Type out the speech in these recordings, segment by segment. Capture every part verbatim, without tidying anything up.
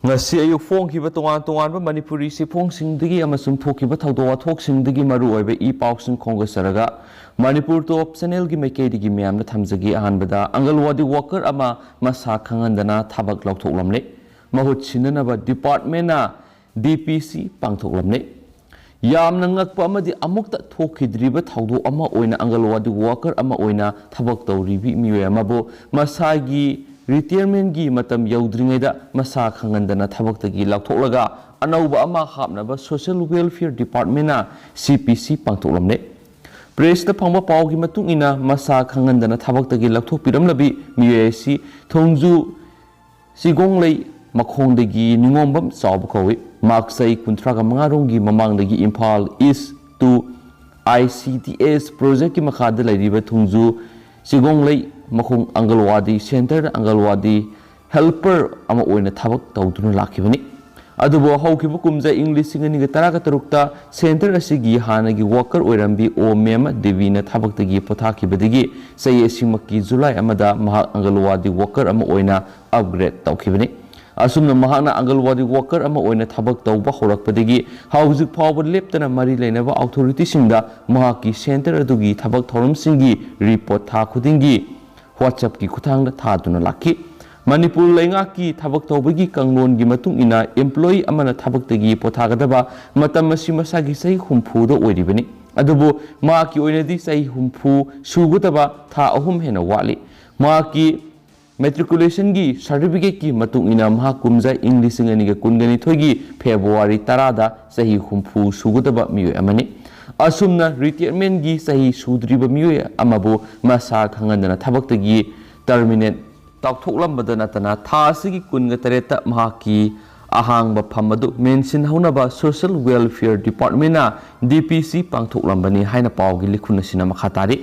ꯉꯁꯤ ꯑꯌꯨꯛ ꯐꯣꯡꯈꯤꯕ ꯇꯣꯉꯥꯟ ꯇꯣꯉꯥꯟꯕ ꯃꯅꯤꯄꯨꯔꯤ ꯆꯦꯐꯣꯡꯁꯤꯡꯗꯒꯤ ꯑꯃꯁꯨꯡ ꯊꯣꯛꯈꯤꯕ ꯊꯧꯗꯣꯛ ꯋꯥꯊꯣꯛꯁꯤꯡꯗꯒꯤ ꯃꯔꯨꯑꯣꯏꯕ ꯏ ꯄꯥꯎꯁꯤꯡ ꯈꯣꯝꯒꯠꯆꯔꯒ, ꯃꯅꯤꯄꯨꯔ ꯇꯣꯞ ꯆꯦꯅꯦꯜꯒꯤ ꯃꯥꯏꯀꯩꯗꯒꯤ ꯃꯌꯥꯝꯗ ꯊꯝꯖꯒꯦ꯫ ꯑꯍꯥꯟꯕꯗ, ꯑꯪꯒꯜꯋꯥꯗꯤ ꯋꯥꯀꯔ ꯑꯃ ꯃꯁꯥ ꯈꯪꯍꯟꯗꯅ ꯊꯕꯛ ꯂꯧꯊꯣꯛꯂꯝꯂꯦ꯫ ꯃꯍꯨꯠ ꯁꯤꯟꯅꯅꯕ ꯗꯤꯄꯥꯔꯠꯃꯦꯟꯅ ꯗꯤ ꯄꯤ ꯁꯤ ꯄꯥꯡꯊꯣꯛꯂꯝꯂꯦ꯫ ꯌꯥꯝꯅ ꯉꯛꯄ ꯑꯃꯗꯤ ꯑꯃꯨꯛꯇ ꯊꯣꯛꯈꯤꯗ꯭ꯔꯤꯕ ꯊꯧꯗꯣꯛ ꯑꯃ ꯑꯣꯏꯅ, ꯑꯪꯒꯜꯋꯥꯗꯤ ꯋꯥꯀꯔ ꯑꯃ ꯑꯣꯏꯅ ꯊꯕꯛ ꯇꯧꯔꯤꯕꯤ ꯃꯤꯑꯣꯏ ꯑꯃꯕꯨ ꯃꯁꯥꯒꯤ ꯔꯤꯇꯥꯌꯔꯃꯦꯟꯒꯤ ꯃꯇꯝ ꯌꯧꯗ꯭ꯔꯤꯉꯩꯗ ꯃꯁꯥ ꯈꯪꯍꯟꯗꯅ ꯊꯕꯛꯇꯒꯤ ꯂꯧꯊꯣꯛꯂꯒ ꯑꯅꯧꯕ ꯑꯃ ꯍꯥꯞꯅꯕ ꯁꯣꯁꯤꯌꯦꯜ ꯋꯦꯜꯐꯤꯌꯔ ꯗꯤꯄꯥꯔꯠꯃꯦꯟꯅ ꯁꯤ ꯄꯤ ꯁꯤ ꯄꯥꯡꯊꯣꯛꯂꯝꯂꯦ꯫ ꯄ꯭ꯔꯦꯁꯇ ꯐꯪꯕ ꯄꯥꯎꯒꯤ ꯃꯇꯨꯡ ꯏꯟꯅ, ꯃꯁꯥ ꯈꯪꯍꯟꯗꯅ ꯊꯕꯛꯇꯒꯤ ꯂꯧꯊꯣꯛꯄꯤꯔꯝꯂꯕꯤ ꯃꯤꯑꯣꯏ ꯑꯁꯤ ꯊꯣꯡꯖꯨ ꯆꯤꯒꯣꯡꯂꯩ ꯃꯈꯣꯡꯗꯒꯤ ꯅꯤꯉꯣꯝꯕꯝ ꯆꯥꯎꯕ ꯀꯧꯏ꯫ ꯃꯍꯥꯛ ꯆꯍꯤ ꯀꯨꯟꯊ꯭ꯔꯥꯒ ꯃꯉꯥ ꯔꯣꯝꯒꯤ ꯃꯃꯥꯡꯗꯒꯤ ꯏꯝꯐꯥꯜ ꯏꯁ two I C D S ꯄ꯭ꯔꯣꯖꯦꯛꯀꯤ ꯃꯈꯥꯗ ꯂꯩꯔꯤꯕ ꯊꯣꯡꯖꯨ ꯆꯤꯒꯣꯡꯂꯩ ꯃꯈꯣꯡ ꯑꯪꯒꯜꯋꯥꯗꯤ ꯁꯦꯟꯇꯔꯗ ꯑꯪꯒꯜꯋꯥꯗꯤ ꯍꯦꯜꯄꯔ ꯑꯃ ꯑꯣꯏꯅ ꯊꯕꯛ ꯇꯧꯗꯨꯅ ꯂꯥꯛꯈꯤꯕꯅꯤ꯫ ꯑꯗꯨꯕꯨ ꯍꯧꯈꯤꯕ ꯀꯨꯝꯖꯥ ꯏꯪ ꯂꯤꯁꯤꯡ ꯑꯅꯤꯒ ꯇꯔꯥꯒ ꯇꯔꯨꯛꯇ ꯁꯦꯟꯇꯔ ꯑꯁꯤꯒꯤ ꯍꯥꯟꯅꯒꯤ ꯋꯥꯀꯔ ꯑꯣꯏꯔꯝꯕꯤ ꯑꯣ ꯃꯦꯃ ꯗꯦꯕꯤꯅ ꯊꯕꯛꯇꯒꯤ ꯄꯣꯊꯥꯈꯤꯕꯗꯒꯤ ꯆꯍꯤ ꯑꯁꯤꯃꯛꯀꯤ ꯖꯨꯂꯥꯏ ꯑꯃꯗ ꯃꯍꯥꯛ ꯑꯪꯒꯜꯋꯥꯗꯤ ꯋꯥꯀꯔ ꯑꯃ ꯑꯣꯏꯅ ꯑꯞꯒ꯭ꯔꯦꯗ ꯇꯧꯈꯤꯕꯅꯤ꯫ ꯑꯁꯨꯝꯅ ꯃꯍꯥꯛꯅ ꯑꯪꯒꯜꯋꯥꯗꯤ ꯋꯥꯀꯔ ꯑꯃ ꯑꯣꯏꯅ ꯊꯕꯛ ꯇꯧꯕ ꯍꯧꯔꯛꯄꯗꯒꯤ ꯍꯧꯖꯤꯛ ꯐꯥꯎꯕ ꯂꯦꯞꯇꯅ ꯃꯔꯤ ꯂꯩꯅꯕ ꯑꯣꯊꯣꯔꯤꯇꯤꯁꯤꯡꯗ ꯃꯍꯥꯛꯀꯤ ꯁꯦꯟꯇꯔ ꯑꯗꯨꯒꯤ ꯊꯕꯛ ꯊꯧꯔꯝꯁꯤꯡꯒꯤ ꯔꯤꯄꯣꯔꯠ ꯊꯥ ꯈꯨꯗꯤꯡꯒꯤ WhatsApp-ꯀꯤ ꯈꯨꯠꯊꯥꯡꯗ ꯊꯥꯗꯨꯅ ꯂꯥꯛꯈꯤ꯫ ꯃꯅꯤꯄꯨꯔ ꯂꯩꯉꯥꯛꯀꯤ ꯊꯕꯛ ꯇꯧꯕꯒꯤ ꯀꯥꯡꯂꯣꯟꯒꯤ ꯃꯇꯨꯡ ꯏꯟꯅ, ꯏꯝꯄ꯭ꯂꯣꯌꯤ ꯑꯃꯅ ꯊꯕꯛꯇꯒꯤ ꯄꯣꯊꯥꯒꯗꯕ ꯃꯇꯝ ꯑꯁꯤ ꯃꯁꯥꯒꯤ ꯆꯍꯤ ꯍꯨꯝꯐꯨꯗ ꯑꯣꯏꯔꯤꯕꯅꯤ꯫ ꯑꯗꯨꯕꯨ ꯃꯍꯥꯛꯀꯤ ꯑꯣꯏꯅꯗꯤ ꯆꯍꯤ ꯍꯨꯝꯐꯨ ꯁꯨꯒꯗꯕ ꯊꯥ ꯑꯍꯨꯝ ꯍꯦꯟꯅ ꯋꯥꯠꯂꯤ꯫ ꯃꯍꯥꯛꯀꯤ ꯃꯦꯇ꯭ꯔꯤꯀꯨꯂꯦꯁꯟꯒꯤ ꯁꯥꯔꯇꯤꯐꯤꯀꯦꯠꯀꯤ ꯃꯇꯨꯡ ꯏꯟꯅ, ꯃꯍꯥꯛ ꯀꯨꯝꯖꯥ ꯏꯪ ꯂꯤꯁꯤꯡ ꯑꯅꯤꯒ ꯀꯨꯟꯒ ꯅꯤꯊꯣꯏꯒꯤ ꯐꯦꯕ꯭ꯔꯨꯋꯥꯔꯤ ꯇꯔꯥꯗ ꯆꯍꯤ ꯍꯨꯝꯐꯨ ꯁꯨꯒꯗꯕ ꯃꯤꯑꯣꯏ ꯑꯃꯅꯤ꯫ ꯑꯁꯨꯝꯅ ꯔꯤꯇꯥꯌꯔꯃꯦꯟꯒꯤ ꯆꯍꯤ ꯁꯨꯗ꯭ꯔꯤꯕ ꯃꯤꯑꯣꯏ ꯑꯃꯕꯨ ꯃꯁꯥ ꯈꯪꯍꯟꯗꯅ ꯊꯕꯛꯇꯒꯤ ꯇꯔꯃꯤꯅꯦꯠ ꯇꯧꯊꯣꯛꯂꯝꯕꯗ ꯅꯠꯇꯅ, ꯊꯥ ꯑꯁꯤꯒꯤ ꯀꯨꯟꯒ ꯇꯔꯦꯠꯇ ꯃꯍꯥꯛꯀꯤ ꯑꯍꯥꯡꯕ ꯐꯝ ꯑꯗꯨ ꯃꯦꯟꯁꯤꯟꯍꯧꯅꯕ ꯁꯣꯁꯤꯌꯦꯜ ꯋꯦꯜꯐꯤꯌꯔ ꯗꯤꯄꯥꯔꯠꯃꯦꯟꯅ ꯗꯤ ꯄꯤ ꯁꯤ ꯄꯥꯡꯊꯣꯛꯂꯝꯕꯅꯤ ꯍꯥꯏꯅ ꯄꯥꯎꯒꯤ ꯂꯤꯈꯨꯟ ꯑꯁꯤꯅ ꯃꯈꯥ ꯇꯥꯔꯤ꯫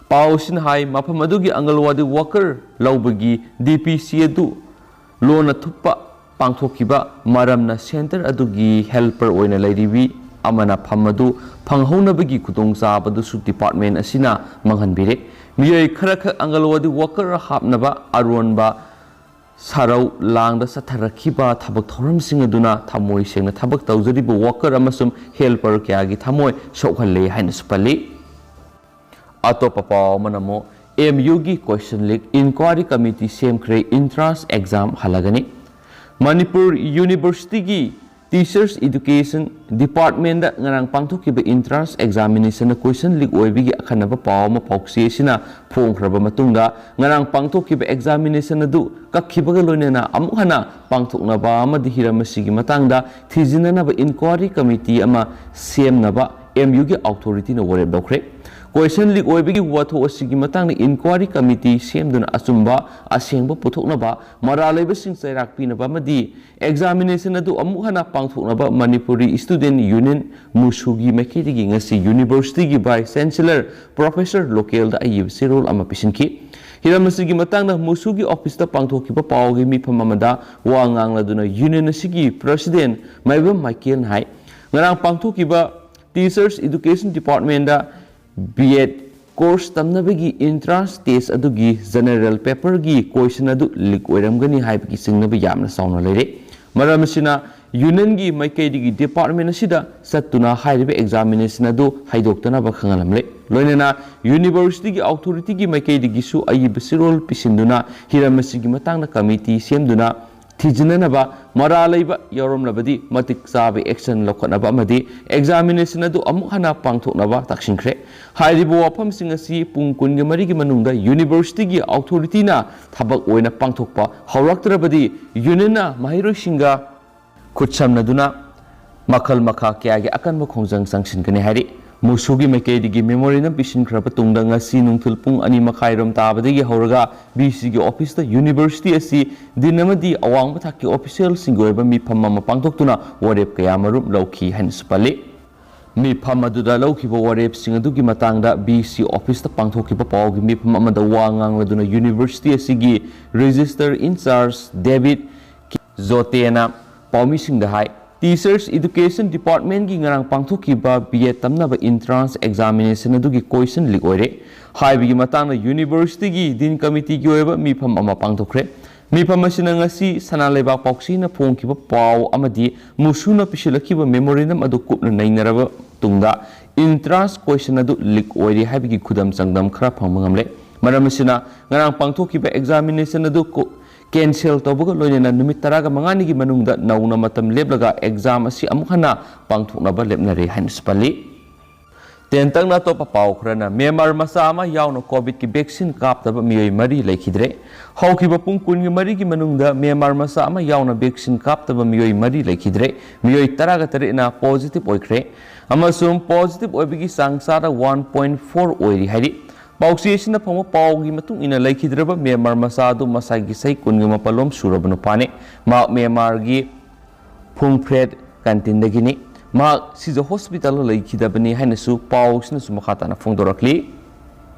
ꯄꯥꯎ ꯑꯁꯤꯅ ꯍꯥꯏ, ꯃꯐꯝ ꯑꯗꯨꯒꯤ ꯑꯪꯒꯜꯋꯥꯗꯤ ꯋꯥꯀꯔ ꯂꯧꯕꯒꯤ ꯗꯤ ꯄꯤ ꯁꯤ ꯑꯗꯨ ꯂꯣꯟꯅ ꯊꯨꯞꯄ ꯄꯥꯡꯊꯣꯛꯈꯤꯕ ꯃꯔꯝꯅ ꯁꯦꯟꯇꯔ ꯑꯗꯨꯒꯤ ꯍꯦꯜꯄꯔ ꯑꯣꯏꯅ ꯂꯩꯔꯤꯕꯤ ꯑꯃꯅ ꯐꯝ ꯑꯗꯨ ꯐꯪꯍꯧꯅꯕꯒꯤ ꯈꯨꯗꯣꯡꯆꯥꯕꯗꯨꯁꯨ ꯗꯤꯄꯥꯔꯠꯃꯦꯟ ꯑꯁꯤꯅ ꯃꯥꯡꯍꯟꯕꯤꯔꯦ꯫ ꯃꯤꯑꯣꯏ ꯈꯔꯈꯛ ꯑꯪꯒꯜꯋꯥꯗꯤ ꯋꯥꯀꯔ ꯍꯥꯞꯅꯕ ꯑꯔꯣꯟꯕ ꯁꯔꯧ ꯂꯥꯡꯗ ꯆꯠꯊꯔꯛꯈꯤꯕ ꯊꯕꯛ ꯊꯧꯔꯝꯁꯤꯡ ꯑꯗꯨꯅ ꯊꯃꯣꯏ ꯁꯦꯡꯅ ꯊꯕꯛ ꯇꯧꯖꯔꯤꯕ ꯋꯥꯀꯔ ꯑꯃꯁꯨꯡ ꯍꯦꯜꯄꯔ ꯀꯌꯥꯒꯤ ꯊꯃꯣꯏ ꯁꯣꯛꯍꯜꯂꯦ ꯍꯥꯏꯅꯁꯨ ꯄꯜꯂꯤ꯫ ꯑꯇꯣꯞꯄ ꯄꯥꯎ ꯑꯃꯅ ꯑꯃꯨꯛ ꯑꯦꯝ ꯌꯨꯒꯤ ꯀꯣꯏꯁꯟ ꯂꯤꯛ ꯏꯟꯀ꯭ꯋꯥꯔꯤ ꯀꯃꯤꯇꯤ ꯁꯦꯝꯈ꯭ꯔꯦ, ꯏꯟꯇ꯭ꯔꯥꯟꯁ ꯑꯦꯛꯖꯥꯝ ꯍꯜꯂꯒꯅꯤ꯫ ꯃꯅꯤꯄꯨꯔ ꯌꯨꯅꯤꯚꯔꯁꯤꯇꯤꯒꯤ ꯇꯤꯆꯔꯁ ꯏꯗꯨꯀꯦꯁꯟ ꯗꯤꯄꯥꯔꯠꯃꯦꯟꯗ ꯉꯔꯥꯡ ꯄꯥꯡꯊꯣꯛꯈꯤꯕ ꯏꯟꯇ꯭ꯔꯥꯟꯁ ꯑꯦꯛꯖꯥꯃꯤꯅꯦꯁꯟꯗ ꯀꯣꯏꯁꯟ ꯂꯤꯛ ꯑꯣꯏꯕꯒꯤ ꯑꯈꯟꯅꯕ ꯄꯥꯎ ꯑꯃ ꯄꯥꯎꯆꯦ ꯑꯁꯤꯅ ꯐꯣꯡꯈ꯭ꯔꯕ ꯃꯇꯨꯡꯗ, ꯉꯔꯥꯡ ꯄꯥꯡꯊꯣꯛꯈꯤꯕ ꯑꯦꯛꯖꯥꯃꯤꯅꯦꯁꯟ ꯑꯗꯨ ꯀꯛꯈꯤꯕꯒ ꯂꯣꯏꯅꯅ ꯑꯃꯨꯛ ꯍꯟꯅ ꯄꯥꯡꯊꯣꯛꯅꯕ ꯑꯃꯗꯤ ꯍꯤꯔꯝ ꯑꯁꯤꯒꯤ ꯃꯇꯥꯡꯗ ꯊꯤꯖꯤꯟꯅꯅꯕ ꯏꯟꯀ꯭ꯋꯥꯔꯤ ꯀꯃꯤꯇꯤ ꯑꯃ ꯁꯦꯝꯅꯕ ꯑꯦꯝ ꯌꯨꯒꯤ ꯑꯣꯊꯣꯔꯤꯇꯤꯅ ꯋꯥꯔꯦꯞ ꯂꯧꯈ꯭ꯔꯦ꯫ ꯀꯣꯏꯁꯟ ꯂꯤꯛ ꯑꯣꯏꯕꯒꯤ ꯋꯥꯊꯣꯛ ꯑꯁꯤꯒꯤ ꯃꯇꯥꯡꯗ ꯏꯟꯀ꯭ꯋꯥꯔꯤ ꯀꯃꯤꯇꯤ ꯁꯦꯝꯗꯨꯅ ꯑꯆꯨꯝꯕ ꯑꯁꯦꯡꯕ ꯄꯨꯊꯣꯛꯅꯕ, ꯃꯔꯥꯜ ꯂꯩꯕꯁꯤꯡ ꯆꯩꯔꯥꯛ ꯄꯤꯅꯕ ꯑꯃꯗꯤ ꯑꯦꯛꯖꯥꯃꯤꯅꯦꯁꯟ ꯑꯗꯨ ꯑꯃꯨꯛ ꯍꯟꯅ ꯄꯥꯡꯊꯣꯛꯅꯕ ꯃꯅꯤꯄꯨꯔꯤ ꯁ꯭ꯇꯨꯗꯦꯟꯠ ꯌꯨꯅꯤꯌꯟ, ꯃꯨꯁꯨꯒꯤ ꯃꯥꯏꯀꯩꯗꯒꯤ ꯉꯁꯤ ꯌꯨꯅꯤꯚꯔꯁꯤꯇꯤꯒꯤ ꯚꯥꯏꯁ ꯆꯦꯟꯁꯦꯂꯔ ꯄ꯭ꯔꯣꯐꯦꯁꯔ ꯂꯣꯀꯦꯜꯗ ꯑꯏꯕ ꯆꯦꯔꯣꯜ ꯑꯃ ꯄꯤꯁꯤꯟꯈꯤ꯫ ꯍꯤꯔꯝ ꯑꯁꯤꯒꯤ ꯃꯇꯥꯡꯗ ꯃꯨꯁꯨꯒꯤ ꯑꯣꯐꯤꯁꯇ ꯄꯥꯡꯊꯣꯛꯈꯤꯕ ꯄꯥꯎꯒꯤ ꯃꯤꯐꯝ ꯑꯃꯗ ꯋꯥ ꯉꯥꯡꯂꯗꯨꯅ ꯌꯨꯅꯤꯌꯟ ꯑꯁꯤꯒꯤ ꯄ꯭ꯔꯁꯤꯗꯦꯟꯠ ꯃꯥꯏꯕꯝ ꯃꯥꯏꯀꯦꯜꯅ ꯍꯥꯏ, ꯉꯔꯥꯡ ꯄꯥꯡꯊꯣꯛꯈꯤꯕ ꯇꯤꯆꯔꯁ ꯏꯗꯨꯀꯦꯁꯟ ꯗꯤꯄꯥꯔꯠꯃꯦꯟꯗ ꯕꯤ ꯑꯦꯗ ꯀꯣꯔꯁ ꯇꯝꯅꯕꯒꯤ ꯏꯟꯇ꯭ꯔꯥꯟꯁ ꯇꯦꯁ ꯑꯗꯨꯒꯤ ꯖꯦꯅꯦꯔꯦꯜ ꯄꯦꯄꯔꯒꯤ ꯀꯣꯏꯁꯟ ꯑꯗꯨ ꯂꯤꯛ ꯑꯣꯏꯔꯝꯒꯅꯤ ꯍꯥꯏꯕꯒꯤ ꯆꯤꯡꯅꯕ ꯌꯥꯝꯅ ꯆꯥꯎꯅ ꯂꯩꯔꯦ꯫ ꯃꯔꯝ ꯑꯁꯤꯅ ꯌꯨꯅꯤꯌꯟꯒꯤ ꯃꯥꯏꯀꯩꯗꯒꯤ ꯗꯤꯄꯥꯔꯠꯃꯦꯟ ꯑꯁꯤꯗ ꯆꯠꯇꯨꯅ ꯍꯥꯏꯔꯤꯕ ꯑꯦꯛꯖꯥꯃꯤꯅꯦꯁꯟ ꯑꯗꯨ ꯍꯥꯏꯗꯣꯛꯇꯅꯕ ꯈꯪꯍꯜꯂꯝꯂꯦ꯫ ꯂꯣꯏꯅꯅ ꯌꯨꯅꯤꯚꯔꯁꯤꯇꯤꯒꯤ ꯑꯣꯊꯣꯔꯤꯇꯤꯒꯤ ꯃꯥꯏꯀꯩꯗꯒꯤꯁꯨ ꯑꯏꯕ ꯆꯦꯔꯣꯜ ꯄꯤꯁꯤꯟꯗꯨꯅ ꯍꯤꯔꯝ ꯑꯁꯤꯒꯤ ꯃꯇꯥꯡꯗ ꯀꯃꯤꯇꯤ ꯁꯦꯝꯗꯨꯅ ꯊꯤꯖꯤꯟꯅꯅꯕ, ꯃꯔꯥꯜ ꯂꯩꯕ ꯌꯥꯎꯔꯝꯂꯕꯗꯤ ꯃꯇꯤꯛ ꯆꯥꯕ ꯑꯦꯛꯁꯟ ꯂꯧꯈꯠꯅꯕ ꯑꯃꯗꯤ ꯑꯦꯛꯖꯥꯃꯤꯅꯦꯁꯟ ꯑꯗꯨ ꯑꯃꯨꯛ ꯍꯟꯅ ꯄꯥꯡꯊꯣꯛꯅꯕ ꯇꯛꯁꯤꯟꯈ꯭ꯔꯦ꯫ ꯍꯥꯏꯔꯤꯕ ꯋꯥꯐꯝꯁꯤꯡ ꯑꯁꯤ ꯄꯨꯡ ꯀꯨꯟꯒ ꯃꯔꯤꯒꯤ ꯃꯅꯨꯡꯗ ꯌꯨꯅꯤꯚꯔꯁꯤꯇꯤꯒꯤ ꯑꯣꯊꯣꯔꯤꯇꯤꯅ ꯊꯕꯛ ꯑꯣꯏꯅ ꯄꯥꯡꯊꯣꯛꯄ ꯍꯧꯔꯛꯇ꯭ꯔꯕꯗꯤ ꯌꯨꯅꯤꯌꯟꯅ ꯃꯍꯩꯔꯣꯏꯁꯤꯡꯒ ꯈꯨꯠꯁꯝꯅꯗꯨꯅ ꯃꯈꯜ ꯃꯈꯥ ꯀꯌꯥꯒꯤ ꯑꯀꯟꯕ ꯈꯣꯡꯖꯪ ꯆꯪꯁꯤꯟꯒꯅꯤ ꯍꯥꯏꯔꯤ꯫ ꯃꯨꯁꯨꯒꯤ ꯃꯥꯏꯀꯩꯗꯒꯤ ꯃꯦꯃꯣꯔꯦꯟꯗꯝ ꯄꯤꯁꯤꯟꯈ꯭ꯔꯕ ꯇꯨꯡꯗ ꯉꯁꯤ ꯅꯨꯡꯊꯤꯜ ꯄꯨꯡ ꯑꯅꯤ ꯃꯈꯥꯏꯔꯣꯝ ꯇꯥꯕꯗꯒꯤ ꯍꯧꯔꯒ ꯕꯤ ꯁꯤꯒꯤ ꯑꯣꯐꯤꯁꯇ ꯌꯨꯅꯤꯚꯔꯁꯤꯇꯤ ꯑꯁꯤ ꯗꯤꯟ ꯑꯃꯗꯤ ꯑꯋꯥꯡꯕ ꯊꯥꯛꯀꯤ ꯑꯣꯐꯤꯁꯤꯌꯦꯜꯁꯤꯡꯒꯤ ꯑꯣꯏꯕ ꯃꯤꯐꯝ ꯑꯃ ꯄꯥꯡꯊꯣꯛꯇꯨꯅ ꯋꯥꯔꯦꯞ ꯀꯌꯥꯃꯔꯨꯝ ꯂꯧꯈꯤ ꯍꯥꯏꯅꯁꯨ ꯄꯜꯂꯤ꯫ ꯃꯤꯐꯝ ꯑꯗꯨꯗ ꯂꯧꯈꯤꯕ ꯋꯥꯔꯦꯞꯁꯤꯡ ꯑꯗꯨꯒꯤ ꯃꯇꯥꯡꯗ ꯕꯤ ꯁꯤ ꯑꯣꯐꯤꯁꯇ ꯄꯥꯡꯊꯣꯛꯈꯤꯕ ꯄꯥꯎꯒꯤ ꯃꯤꯐꯝ ꯑꯃꯗ ꯋꯥ ꯉꯥꯡꯂꯗꯨꯅ ꯌꯨꯅꯤꯚꯔꯁꯤꯇꯤ ꯑꯁꯤꯒꯤ ꯔꯦꯖꯤꯁꯇꯔ ꯏꯟꯆꯥꯔꯖ ꯗꯦꯕꯤꯠ ꯖꯣꯇꯦꯅ ꯄꯥꯎꯃꯤꯁꯤꯡꯗ ꯍꯥꯏ, ꯇꯤꯆꯔꯁ ꯏꯗꯨꯀꯦꯁꯟ ꯗꯤꯄꯥꯔꯠꯃꯦꯟꯒꯤ ꯉꯔꯥꯡ ꯄꯥꯡꯊꯣꯛꯈꯤꯕ ꯕꯤ ꯑꯦꯗ ꯇꯝꯅꯕ ꯏꯟꯇ꯭ꯔꯥꯟꯁ ꯑꯦꯛꯖꯥꯃꯤꯅꯦꯁꯟ ꯑꯗꯨꯒꯤ ꯀꯣꯏꯁꯟ ꯂꯤꯛ ꯑꯣꯏꯔꯦ ꯍꯥꯏꯕꯒꯤ ꯃꯇꯥꯡꯗ ꯌꯨꯅꯤꯚꯔꯁꯤꯇꯤꯒꯤ ꯗꯤꯟ ꯀꯃꯤꯇꯤꯒꯤ ꯑꯣꯏꯕ ꯃꯤꯐꯝ ꯑꯃ ꯄꯥꯡꯊꯣꯛꯈ꯭ꯔꯦ꯫ ꯃꯤꯐꯝ ꯑꯁꯤꯅ ꯉꯁꯤ ꯁꯅꯥ ꯂꯩꯕꯥꯛ ꯄꯥꯎꯆꯦꯅ ꯐꯣꯡꯈꯤꯕ ꯄꯥꯎ ꯑꯃꯗꯤ ꯃꯨꯁꯨꯅ ꯄꯤꯁꯤꯜꯂꯛꯈꯤꯕ memorandum ꯑꯗꯨ ꯀꯨꯞꯅ ꯅꯩꯅꯔꯕ ꯇꯨꯡꯗ entrance question ꯑꯗꯨ leak ꯑꯣꯏꯔꯦ ꯍꯥꯏꯕꯒꯤ ꯈꯨꯗꯝ ꯆꯥꯡꯗꯝ ꯈꯔ ꯐꯪꯕ ꯉꯝꯂꯦ꯫ ꯃꯔꯝ ꯑꯁꯤꯅ ꯉꯔꯥꯡ ꯄꯥꯡꯊꯣꯛꯈꯤꯕ examination ꯑꯗꯨ cancel ꯇꯧꯕꯒ ꯂꯣꯏꯅꯅ ꯅꯨꯃꯤꯠ ꯇꯔꯥꯒ ꯃꯉꯥꯅꯤꯒꯤ ꯃꯅꯨꯡꯗ ꯅꯧꯅ ꯃꯇꯝ ꯂꯦꯞꯂꯒ exam ꯑꯁꯤ ꯑꯃꯨꯛ ꯍꯟꯅ ꯄꯥꯡꯊꯣꯛꯅꯕ ꯂꯦꯞꯅꯔꯦ ꯍꯥꯏꯅꯁꯨ ꯄꯜꯂꯤ꯫ ꯇꯦꯟꯇꯛꯅ ꯑꯇꯣꯞꯄ ꯄꯥꯎ ꯈꯔꯅ, ꯃ꯭ꯌꯥꯟꯃꯥꯔ ꯃꯆꯥ ꯑꯃ ꯌꯥꯎꯅ COVID-ꯀꯤ vaccine ꯀꯥꯞꯇꯕ ꯃꯤꯑꯣꯏ ꯃꯔꯤ ꯂꯩꯈꯤꯗ꯭ꯔꯦ꯫ ꯍꯧꯈꯤꯕ ꯄꯨꯡ ꯀꯨꯟꯒ ꯃꯔꯤꯒꯤ ꯃꯅꯨꯡꯗ ꯃ꯭ꯌꯥꯟꯃꯥꯔ ꯃꯆꯥ ꯑꯃ ꯌꯥꯎꯅ vaccine ꯀꯥꯞꯇꯕ ꯃꯤꯑꯣꯏ ꯃꯔꯤ ꯂꯩꯈꯤꯗ꯭ꯔꯦ꯫ ꯃꯤꯑꯣꯏ ꯇꯔꯥꯒ ꯇꯔꯦꯠꯅ positive ꯑꯣꯏꯈ꯭ꯔꯦ ꯑꯃꯁꯨꯡ positive ꯑꯣꯏꯕꯒꯤ ꯆꯥꯡ ꯆꯥꯗ one point four ꯑꯣꯏꯔꯤ ꯍꯥꯏꯔꯤ꯫ ꯄꯥꯎꯆꯦ ꯑꯁꯤꯅ ꯐꯪꯕ ꯄꯥꯎꯒꯤ ꯃꯇꯨꯡ ꯏꯟꯅ, ꯂꯩꯈꯤꯗ꯭ꯔꯕ ꯃ꯭ꯌꯥꯟꯃꯥꯔ ꯃꯆꯥ ꯑꯗꯨ ꯃꯁꯥꯒꯤ ꯆꯍꯤ ꯀꯨꯟꯒ ꯃꯥꯄꯜ ꯂꯣꯝ ꯁꯨꯔꯕ ꯅꯨꯄꯥꯅꯤ꯫ ꯃꯍꯥꯛ ꯃ꯭ꯌꯥꯟꯃꯥꯔꯒꯤ ꯐꯨꯡꯐ꯭ꯔꯦꯠ ꯀꯟꯇꯤꯟꯗꯒꯤꯅꯤ꯫ ꯃꯍꯥꯛ ꯁꯤꯖ ꯍꯣꯁꯄꯤꯇꯥꯜꯗ ꯂꯩꯈꯤꯗꯕꯅꯤ ꯍꯥꯏꯅꯁꯨ ꯄꯥꯎꯁꯤꯅꯁꯨ ꯃꯈꯥ ꯇꯥꯅ ꯐꯣꯡꯗꯣꯔꯛꯂꯤ꯫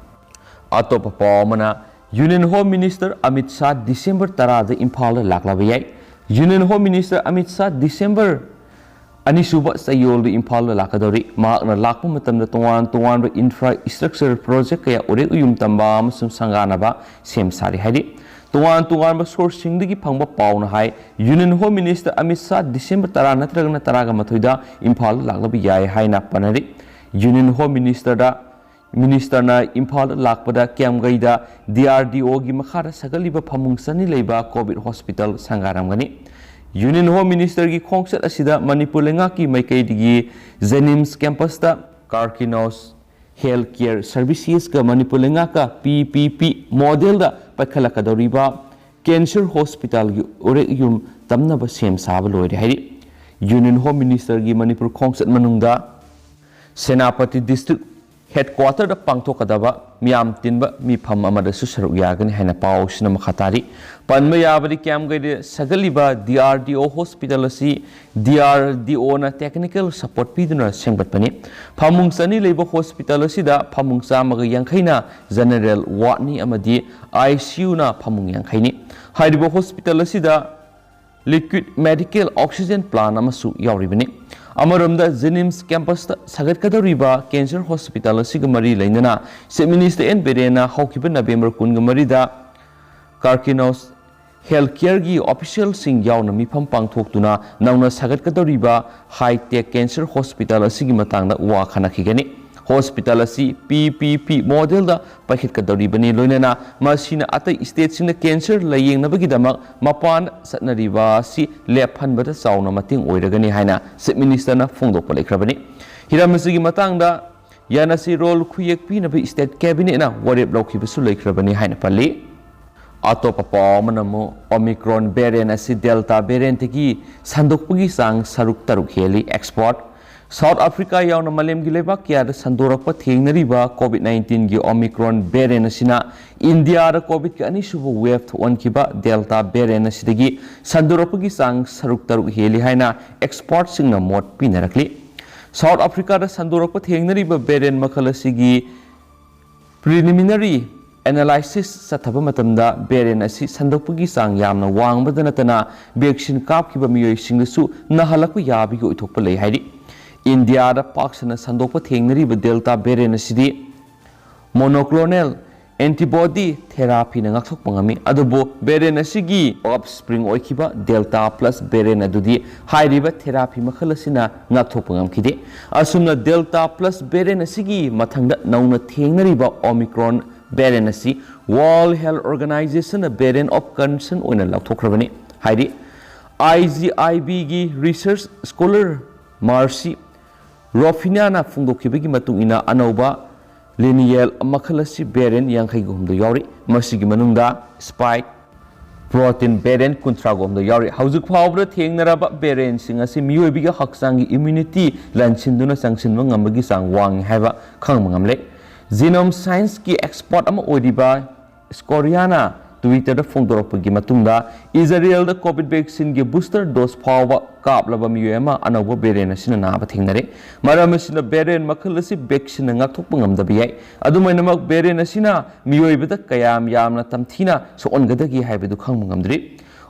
ꯑꯇꯣꯞꯄ ꯄꯥꯎ ꯑꯃꯅ, Union Home Minister Amit Shah December ꯇꯔꯥꯗ ꯏꯝꯐꯥꯜꯗ ꯂꯥꯛꯂꯕ ꯌꯥꯏ꯫ Union Home Minister Amit Shah December ꯑꯅꯤꯁꯨꯕ ꯆꯌꯣꯜꯗ ꯏꯝꯐꯥꯜꯗ ꯂꯥꯛꯀꯗꯧꯔꯤ꯫ ꯃꯍꯥꯛꯅ ꯂꯥꯛꯄ ꯃꯇꯝꯗ ꯇꯣꯉꯥꯟ ꯇꯣꯉꯥꯟꯕ infrastructure project ꯀꯌꯥ ꯎꯔꯦꯛ ꯎꯌꯨꯝ ꯇꯝꯕ ꯑꯃꯁꯨꯡ ꯁꯪꯒꯥꯅꯕ ꯁꯦꯝ ꯁꯥꯔꯤ ꯍꯥꯏꯔꯤ꯫ ꯇꯣꯉꯥꯟ ꯇꯣꯉꯥꯟꯕ sourceꯁꯤꯡꯗꯒꯤ ꯐꯪꯕ ꯄꯥꯎꯅ ꯍꯥꯏ, Union Home Minister Amit Shah December ꯇꯔꯥ ꯅꯠꯇ꯭ꯔꯒꯅ ꯇꯔꯥꯒ ꯃꯥꯊꯣꯏꯗ ꯏꯝꯐꯥꯜꯗ ꯂꯥꯛꯂꯕ ꯌꯥꯏ ꯍꯥꯏꯅ ꯄꯟꯅꯔꯤ꯫ Union Home Ministerꯗ, Ministerꯅ ꯏꯝꯐꯥꯜꯗ ꯂꯥꯛꯄꯗ ꯀ꯭ꯌꯥꯝꯒꯩꯗ DRDOꯒꯤ ꯃꯈꯥꯗ ꯁꯥꯒꯠꯂꯤꯕ ꯐꯃꯨꯡ ꯆꯅꯤ ꯂꯩꯕ COVID hospital ꯁꯪꯒꯥꯔꯝꯒꯅꯤ꯫ Union Home Ministerꯒꯤ ꯈꯣꯡꯆꯠ ꯑꯁꯤꯗ ꯃꯅꯤꯄꯨꯔ ꯂꯩꯉꯥꯛꯀꯤ ꯃꯥꯏꯀꯩꯗꯒꯤ JNIMS campusꯇ Karkinos Health Care Servicesꯀ Manipur ꯂꯩꯉꯥꯛꯀ PPP modelꯗ ꯄꯥꯏꯈꯠꯂꯛꯀꯗꯧꯔꯤꯕ cancer hospitalꯒꯤ ꯎꯔꯦꯛ ꯌꯨꯝ ꯇꯝꯅꯕ ꯁꯦꯝ ꯁꯥꯕ ꯂꯣꯏꯔꯦ ꯍꯥꯏꯔꯤ꯫ Union Home Ministerꯒꯤ ꯃꯅꯤꯄꯨꯔ ꯈꯣꯡꯆꯠ ꯃꯅꯨꯡꯗ ꯁꯦꯅꯥꯄꯇꯤ district headquarterꯗ ꯄꯥꯡꯊꯣꯛꯀꯗꯕ ꯃꯤꯌꯥꯝ ꯇꯤꯟꯕ ꯃꯤꯐꯝ ꯑꯃꯗꯁꯨ ꯁꯔꯨꯛ ꯌꯥꯒꯅꯤ ꯍꯥꯏꯅ ꯄꯥꯎꯁꯤꯅ ꯃꯈꯥ ꯇꯥꯔꯤ꯫ ꯄꯟꯕ ꯌꯥꯕꯗꯤ, ꯀ꯭ꯌꯥꯝꯒꯩꯗ ꯁꯥꯒꯠꯂꯤꯕ DRDO hospital ꯑꯁꯤ DRDOꯅ technical support ꯄꯤꯗꯨꯅ ꯁꯦꯝꯒꯠꯄꯅꯤ꯫ ꯐꯃꯨꯡ ꯆꯅꯤ ꯂꯩꯕ hospital ꯑꯁꯤꯗ ꯐꯃꯨꯡ ꯆꯥꯝꯃꯒ ꯌꯥꯡꯈꯩꯅ general wardꯅꯤ ꯑꯃꯗꯤ ICUꯅ ꯐꯃꯨꯡ ꯌꯥꯡꯈꯩꯅꯤ꯫ ꯍꯥꯏꯔꯤꯕ hospital ꯑꯁꯤꯗ liquid medical oxygen plant ꯑꯃꯁꯨ ꯌꯥꯎꯔꯤꯕꯅꯤ꯫ ꯑꯃꯔꯣꯝꯗ JNIMS campusꯇ ꯁꯥꯒꯠꯀꯗꯧꯔꯤꯕ cancer hospital ꯑꯁꯤꯒ ꯃꯔꯤ ꯂꯩꯅꯅ Chief Minister ꯑꯦꯟ ꯕꯤꯔꯦꯟꯅ ꯍꯧꯈꯤꯕ ꯅꯕꯦꯝꯕꯔ ꯀꯨꯟꯒ ꯃꯔꯤꯗ Karkinos ꯍꯦꯜꯊ ꯀꯦꯌꯔꯒꯤ ꯑꯣꯐꯤꯁꯤꯌꯦꯜꯁꯤꯡ ꯌꯥꯎꯅ ꯃꯤꯐꯝ ꯄꯥꯡꯊꯣꯛꯇꯨꯅ ꯅꯧꯅ ꯁꯥꯒꯠꯀꯗꯧꯔꯤꯕ ꯍꯥꯏꯇꯦꯛ ꯀꯦꯟꯁꯔ ꯍꯣꯁꯄꯤꯇꯥꯜ ꯑꯁꯤꯒꯤ ꯃꯇꯥꯡꯗ ꯋꯥ ꯈꯟꯅꯈꯤꯒꯅꯤ꯫ ꯍꯣꯁꯄꯤꯇꯥꯜ ꯑꯁꯤ ꯄꯤ ꯄꯤ ꯄꯤ ꯃꯣꯗꯦꯜꯗ ꯄꯥꯏꯈꯠꯀꯗꯧꯔꯤꯕꯅꯤ, ꯂꯣꯏꯅꯅ ꯃꯁꯤꯅ ꯑꯇꯩ ꯁ꯭ꯇꯦꯠꯁꯤꯡꯅ ꯀꯦꯟꯁꯔ ꯂꯥꯌꯦꯡꯅꯕꯒꯤꯗꯃꯛ ꯃꯄꯥꯟ ꯆꯠꯅꯔꯤꯕ ꯑꯁꯤ ꯂꯦꯞꯍꯟꯕꯗ ꯆꯥꯎꯅ ꯃꯇꯦꯡ ꯑꯣꯏꯔꯒꯅꯤ ꯍꯥꯏꯅ ꯆꯤꯐ ꯃꯤꯅꯤꯁꯇꯔꯅ ꯐꯣꯡꯗꯣꯛꯄ ꯂꯩꯈ꯭ꯔꯕꯅꯤ꯫ ꯍꯤꯔꯝ ꯑꯁꯤꯒꯤ ꯃꯇꯥꯡꯗ ꯌꯥꯅꯁꯤꯔꯣꯜ ꯈꯨꯌꯦꯛ ꯄꯤꯅꯕ ꯁ꯭ꯇꯦꯠ ꯀꯦꯕꯤꯅꯦꯠꯅ ꯋꯥꯔꯦꯞ ꯂꯧꯈꯤꯕꯁꯨ ꯂꯩꯈ꯭ꯔꯕꯅꯤ ꯍꯥꯏꯅ ꯄꯜꯂꯤ꯫ ꯑꯇꯣꯞꯄ ꯄꯥꯎ ꯑꯃꯅ ꯑꯃꯨꯛ ꯑꯣꯃꯤꯀ꯭ꯔꯣꯟ ꯚꯦꯔꯤꯌꯦꯟ ꯑꯁꯤ ꯗꯦꯜꯇꯥ ꯚꯦꯔꯤꯌꯦꯟꯠꯇꯒꯤ ꯁꯟꯗꯣꯛꯄꯒꯤ ꯆꯥꯡ ꯁꯔꯨꯛ ꯇꯔꯨꯛ ꯍꯦꯜꯂꯤ꯫ ꯑꯦꯛꯁꯄꯔꯠ꯫ ꯁꯥꯎꯠ ꯑꯐ꯭ꯔꯤꯀꯥ ꯌꯥꯎꯅ ꯃꯥꯂꯦꯝꯒꯤ ꯂꯩꯕꯥꯛ ꯀꯌꯥꯗ ꯁꯟꯗꯣꯔꯛꯄ ꯊꯦꯡꯅꯔꯤꯕ ꯀꯣꯚꯤꯗ ꯅꯥꯏꯟꯇꯤꯟꯒꯤ ꯑꯣꯃꯤꯀ꯭ꯔꯣꯟ ꯚꯦꯔꯤꯌꯦꯟꯠ ꯑꯁꯤꯅ ꯏꯟꯗꯤꯌꯥꯗ ꯀꯣꯚꯤꯗꯀꯤ ꯑꯅꯤꯁꯨꯕ ꯋꯦꯚ ꯊꯣꯛꯍꯟꯈꯤꯕ ꯗꯦꯜꯇꯥ ꯚꯦꯔꯤꯌꯦꯟꯠ ꯑꯁꯤꯗꯒꯤ ꯁꯟꯗꯣꯔꯛꯄꯒꯤ ꯆꯥꯡ ꯁꯔꯨꯛ ꯇꯔꯨꯛ ꯍꯦꯜꯂꯤ ꯍꯥꯏꯅ ꯑꯦꯛꯁꯄꯔꯠꯁꯤꯡꯅ ꯃꯣꯠ ꯄꯤꯅꯔꯛꯂꯤ꯫ ꯁꯥꯎꯠ ꯑꯐ꯭ꯔꯤꯀꯥꯗ ꯁꯟꯗꯣꯔꯛꯄ ꯊꯦꯡꯅꯔꯤꯕ ꯚꯦꯔꯤꯌꯦꯟꯠ ꯃꯈꯜ ꯑꯁꯤꯒꯤ ꯄ꯭ꯔꯤꯂꯤꯃꯤꯅꯔꯤ ꯑꯦꯅꯥꯂꯥꯏꯁꯤꯁ ꯆꯠꯊꯕ ꯃꯇꯝꯗ ꯚꯦꯔꯤꯌꯦꯟꯠ ꯑꯁꯤ ꯁꯟꯗꯣꯛꯄꯒꯤ ꯆꯥꯡ ꯌꯥꯝꯅ ꯋꯥꯡꯕꯗ ꯅꯠꯇꯅ ꯚꯦꯛꯁꯤꯟ ꯀꯥꯞꯈꯤꯕ ꯃꯤꯑꯣꯏꯁꯤꯡꯗꯁꯨ ꯅꯥꯍꯜꯂꯛꯄ ꯌꯥꯕꯒꯤ ꯑꯣꯏꯊꯣꯛꯄ ꯂꯩ ꯍꯥꯏꯔꯤ꯫ ꯏꯟꯗꯤꯌꯥꯗ ꯄꯥꯛ ꯁꯟꯅ ꯁꯟꯗꯣꯛꯄ ꯊꯦꯡꯅꯔꯤꯕ ꯗꯦꯜꯇꯥ ꯚꯦꯔꯤꯌꯦꯟꯠ ꯑꯁꯤꯗꯤ ꯃꯣꯅꯣꯀ꯭ꯂꯣꯅꯦꯜ ꯑꯦꯟꯇꯤꯕꯣꯗꯤ ꯊꯦꯔꯥꯄꯤꯅ ꯉꯥꯛꯊꯣꯛꯄ ꯉꯝꯃꯤ, ꯑꯗꯨꯕꯨ ꯚꯦꯔꯤꯌꯦꯟꯠ ꯑꯁꯤꯒꯤ ꯑꯣꯐꯁ꯭ꯄ꯭ꯔꯤꯡ ꯑꯣꯏꯈꯤꯕ ꯗꯦꯜꯇꯥ ꯄ꯭ꯂꯁ ꯚꯦꯔꯤꯌꯦꯟꯠ ꯑꯗꯨꯗꯤ ꯍꯥꯏꯔꯤꯕ ꯊꯦꯔꯥꯄꯤ ꯃꯈꯜ ꯑꯁꯤꯅ ꯉꯥꯛꯊꯣꯛꯄ ꯉꯝꯈꯤꯗꯦ꯫ ꯑꯁꯨꯝꯅ ꯗꯦꯜꯇꯥ ꯄ꯭ꯂꯁ ꯚꯦꯔꯤꯌꯦꯟꯠ ꯑꯁꯤꯒꯤ ꯃꯊꯪꯗ ꯅꯧꯅ ꯊꯦꯡꯅꯔꯤꯕ ꯑꯣꯃꯤꯀ꯭ꯔꯣꯟ ꯚꯦꯔꯤꯌꯦꯟꯠ ꯑꯁꯤ ꯋꯥꯔꯜꯗ ꯍꯦꯜꯊ ꯑꯣꯔꯒꯅꯥꯏꯖꯦꯁꯟꯅ ꯚꯦꯔꯤꯌꯦꯟꯠ ꯑꯣꯐ ꯀꯟꯁꯔꯟ ꯑꯣꯏꯅ ꯂꯥꯎꯊꯣꯛꯈ꯭ꯔꯕꯅꯤ ꯍꯥꯏꯔꯤ꯫ ꯑꯥꯏ ꯖꯤ ꯑꯥꯏ ꯕꯤꯒꯤ ꯔꯤꯁꯔꯆ ꯁ꯭ꯀꯣꯂꯔ ꯃꯥꯔꯁꯤ ꯔꯣꯐꯤꯅꯥꯅ ꯐꯣꯡꯗꯣꯛꯈꯤꯕꯒꯤ ꯃꯇꯨꯡ ꯏꯟꯅ, ꯑꯅꯧꯕ ꯂꯤꯅꯤꯌꯦꯜ ꯃꯈꯜ ꯑꯁꯤ ꯚꯦꯔꯤꯌꯦꯟꯠ ꯌꯥꯡꯈꯩꯒ ꯍꯨꯝꯗꯣꯏ ꯌꯥꯎꯔꯤ꯫ ꯃꯁꯤꯒꯤ ꯃꯅꯨꯡꯗ ꯁ꯭ꯄꯥꯏꯛ ꯄ꯭ꯔꯣꯇꯤꯟ ꯚꯦꯔꯤꯌꯦꯟꯠ ꯀꯨꯟꯊ꯭ꯔꯥꯒ ꯍꯨꯝꯗꯣꯏ ꯌꯥꯎꯔꯤ꯫ ꯍꯧꯖꯤꯛ ꯐꯥꯎꯕꯗ ꯊꯦꯡꯅꯔꯕ ꯚꯦꯔꯤꯌꯦꯟꯠꯁꯤꯡ ꯑꯁꯤ ꯃꯤꯑꯣꯏꯕꯒꯤ ꯍꯛꯆꯥꯡꯒꯤ ꯏꯝꯌꯨꯅꯤꯇꯤ ꯂꯟꯁꯤꯟꯗꯨꯅ ꯆꯪꯁꯤꯟꯕ ꯉꯝꯕꯒꯤ ꯆꯥꯡ ꯋꯥꯡꯉꯤ ꯍꯥꯏꯕ ꯈꯪꯕ ꯉꯝꯂꯦ꯫ ꯖꯤꯅꯣꯝ ꯁꯥꯏꯟꯁꯀꯤ ꯑꯦꯛꯁꯄꯔꯠ ꯑꯃ ꯑꯣꯏꯔꯤꯕ ꯁ꯭ꯀꯣꯔꯤꯌꯥꯅ Twitter-ꯗ ꯐꯣꯡꯗꯣꯔꯛꯄꯒꯤ ꯃꯇꯨꯡꯗ, ꯏꯖꯔꯦꯜꯗ ꯀꯣꯚꯤꯗ ꯚꯦꯛꯁꯤꯟꯒꯤ ꯕꯨꯁꯇꯔ ꯗꯣꯁ ꯐꯥꯎꯕ ꯀꯥꯞꯂꯕ ꯃꯤꯑꯣꯏ ꯑꯃ ꯑꯅꯧꯕ ꯚꯦꯔꯤꯌꯦꯟꯠ ꯑꯁꯤꯅ ꯅꯥꯕ ꯊꯦꯡꯅꯔꯦ꯫ ꯃꯔꯝ ꯑꯁꯤꯅ, ꯚꯦꯔꯤꯌꯦꯟꯠ ꯃꯈꯜ ꯑꯁꯤ ꯚꯦꯛꯁꯤꯟꯅ ꯉꯥꯛꯊꯣꯛꯄ ꯉꯝꯗꯕ ꯌꯥꯏ꯫ ꯑꯗꯨꯝ ꯑꯣꯏꯅꯃꯛ, ꯚꯦꯔꯤꯌꯦꯟꯠ ꯑꯁꯤꯅ ꯃꯤꯑꯣꯏꯕꯗ ꯀꯌꯥꯝ ꯌꯥꯝꯅ ꯇꯝꯊꯤꯅ ꯁꯣꯛꯍꯟꯒꯗꯒꯦ ꯍꯥꯏꯕꯗꯨ ꯈꯪꯕ ꯉꯝꯗ꯭ꯔꯤ꯫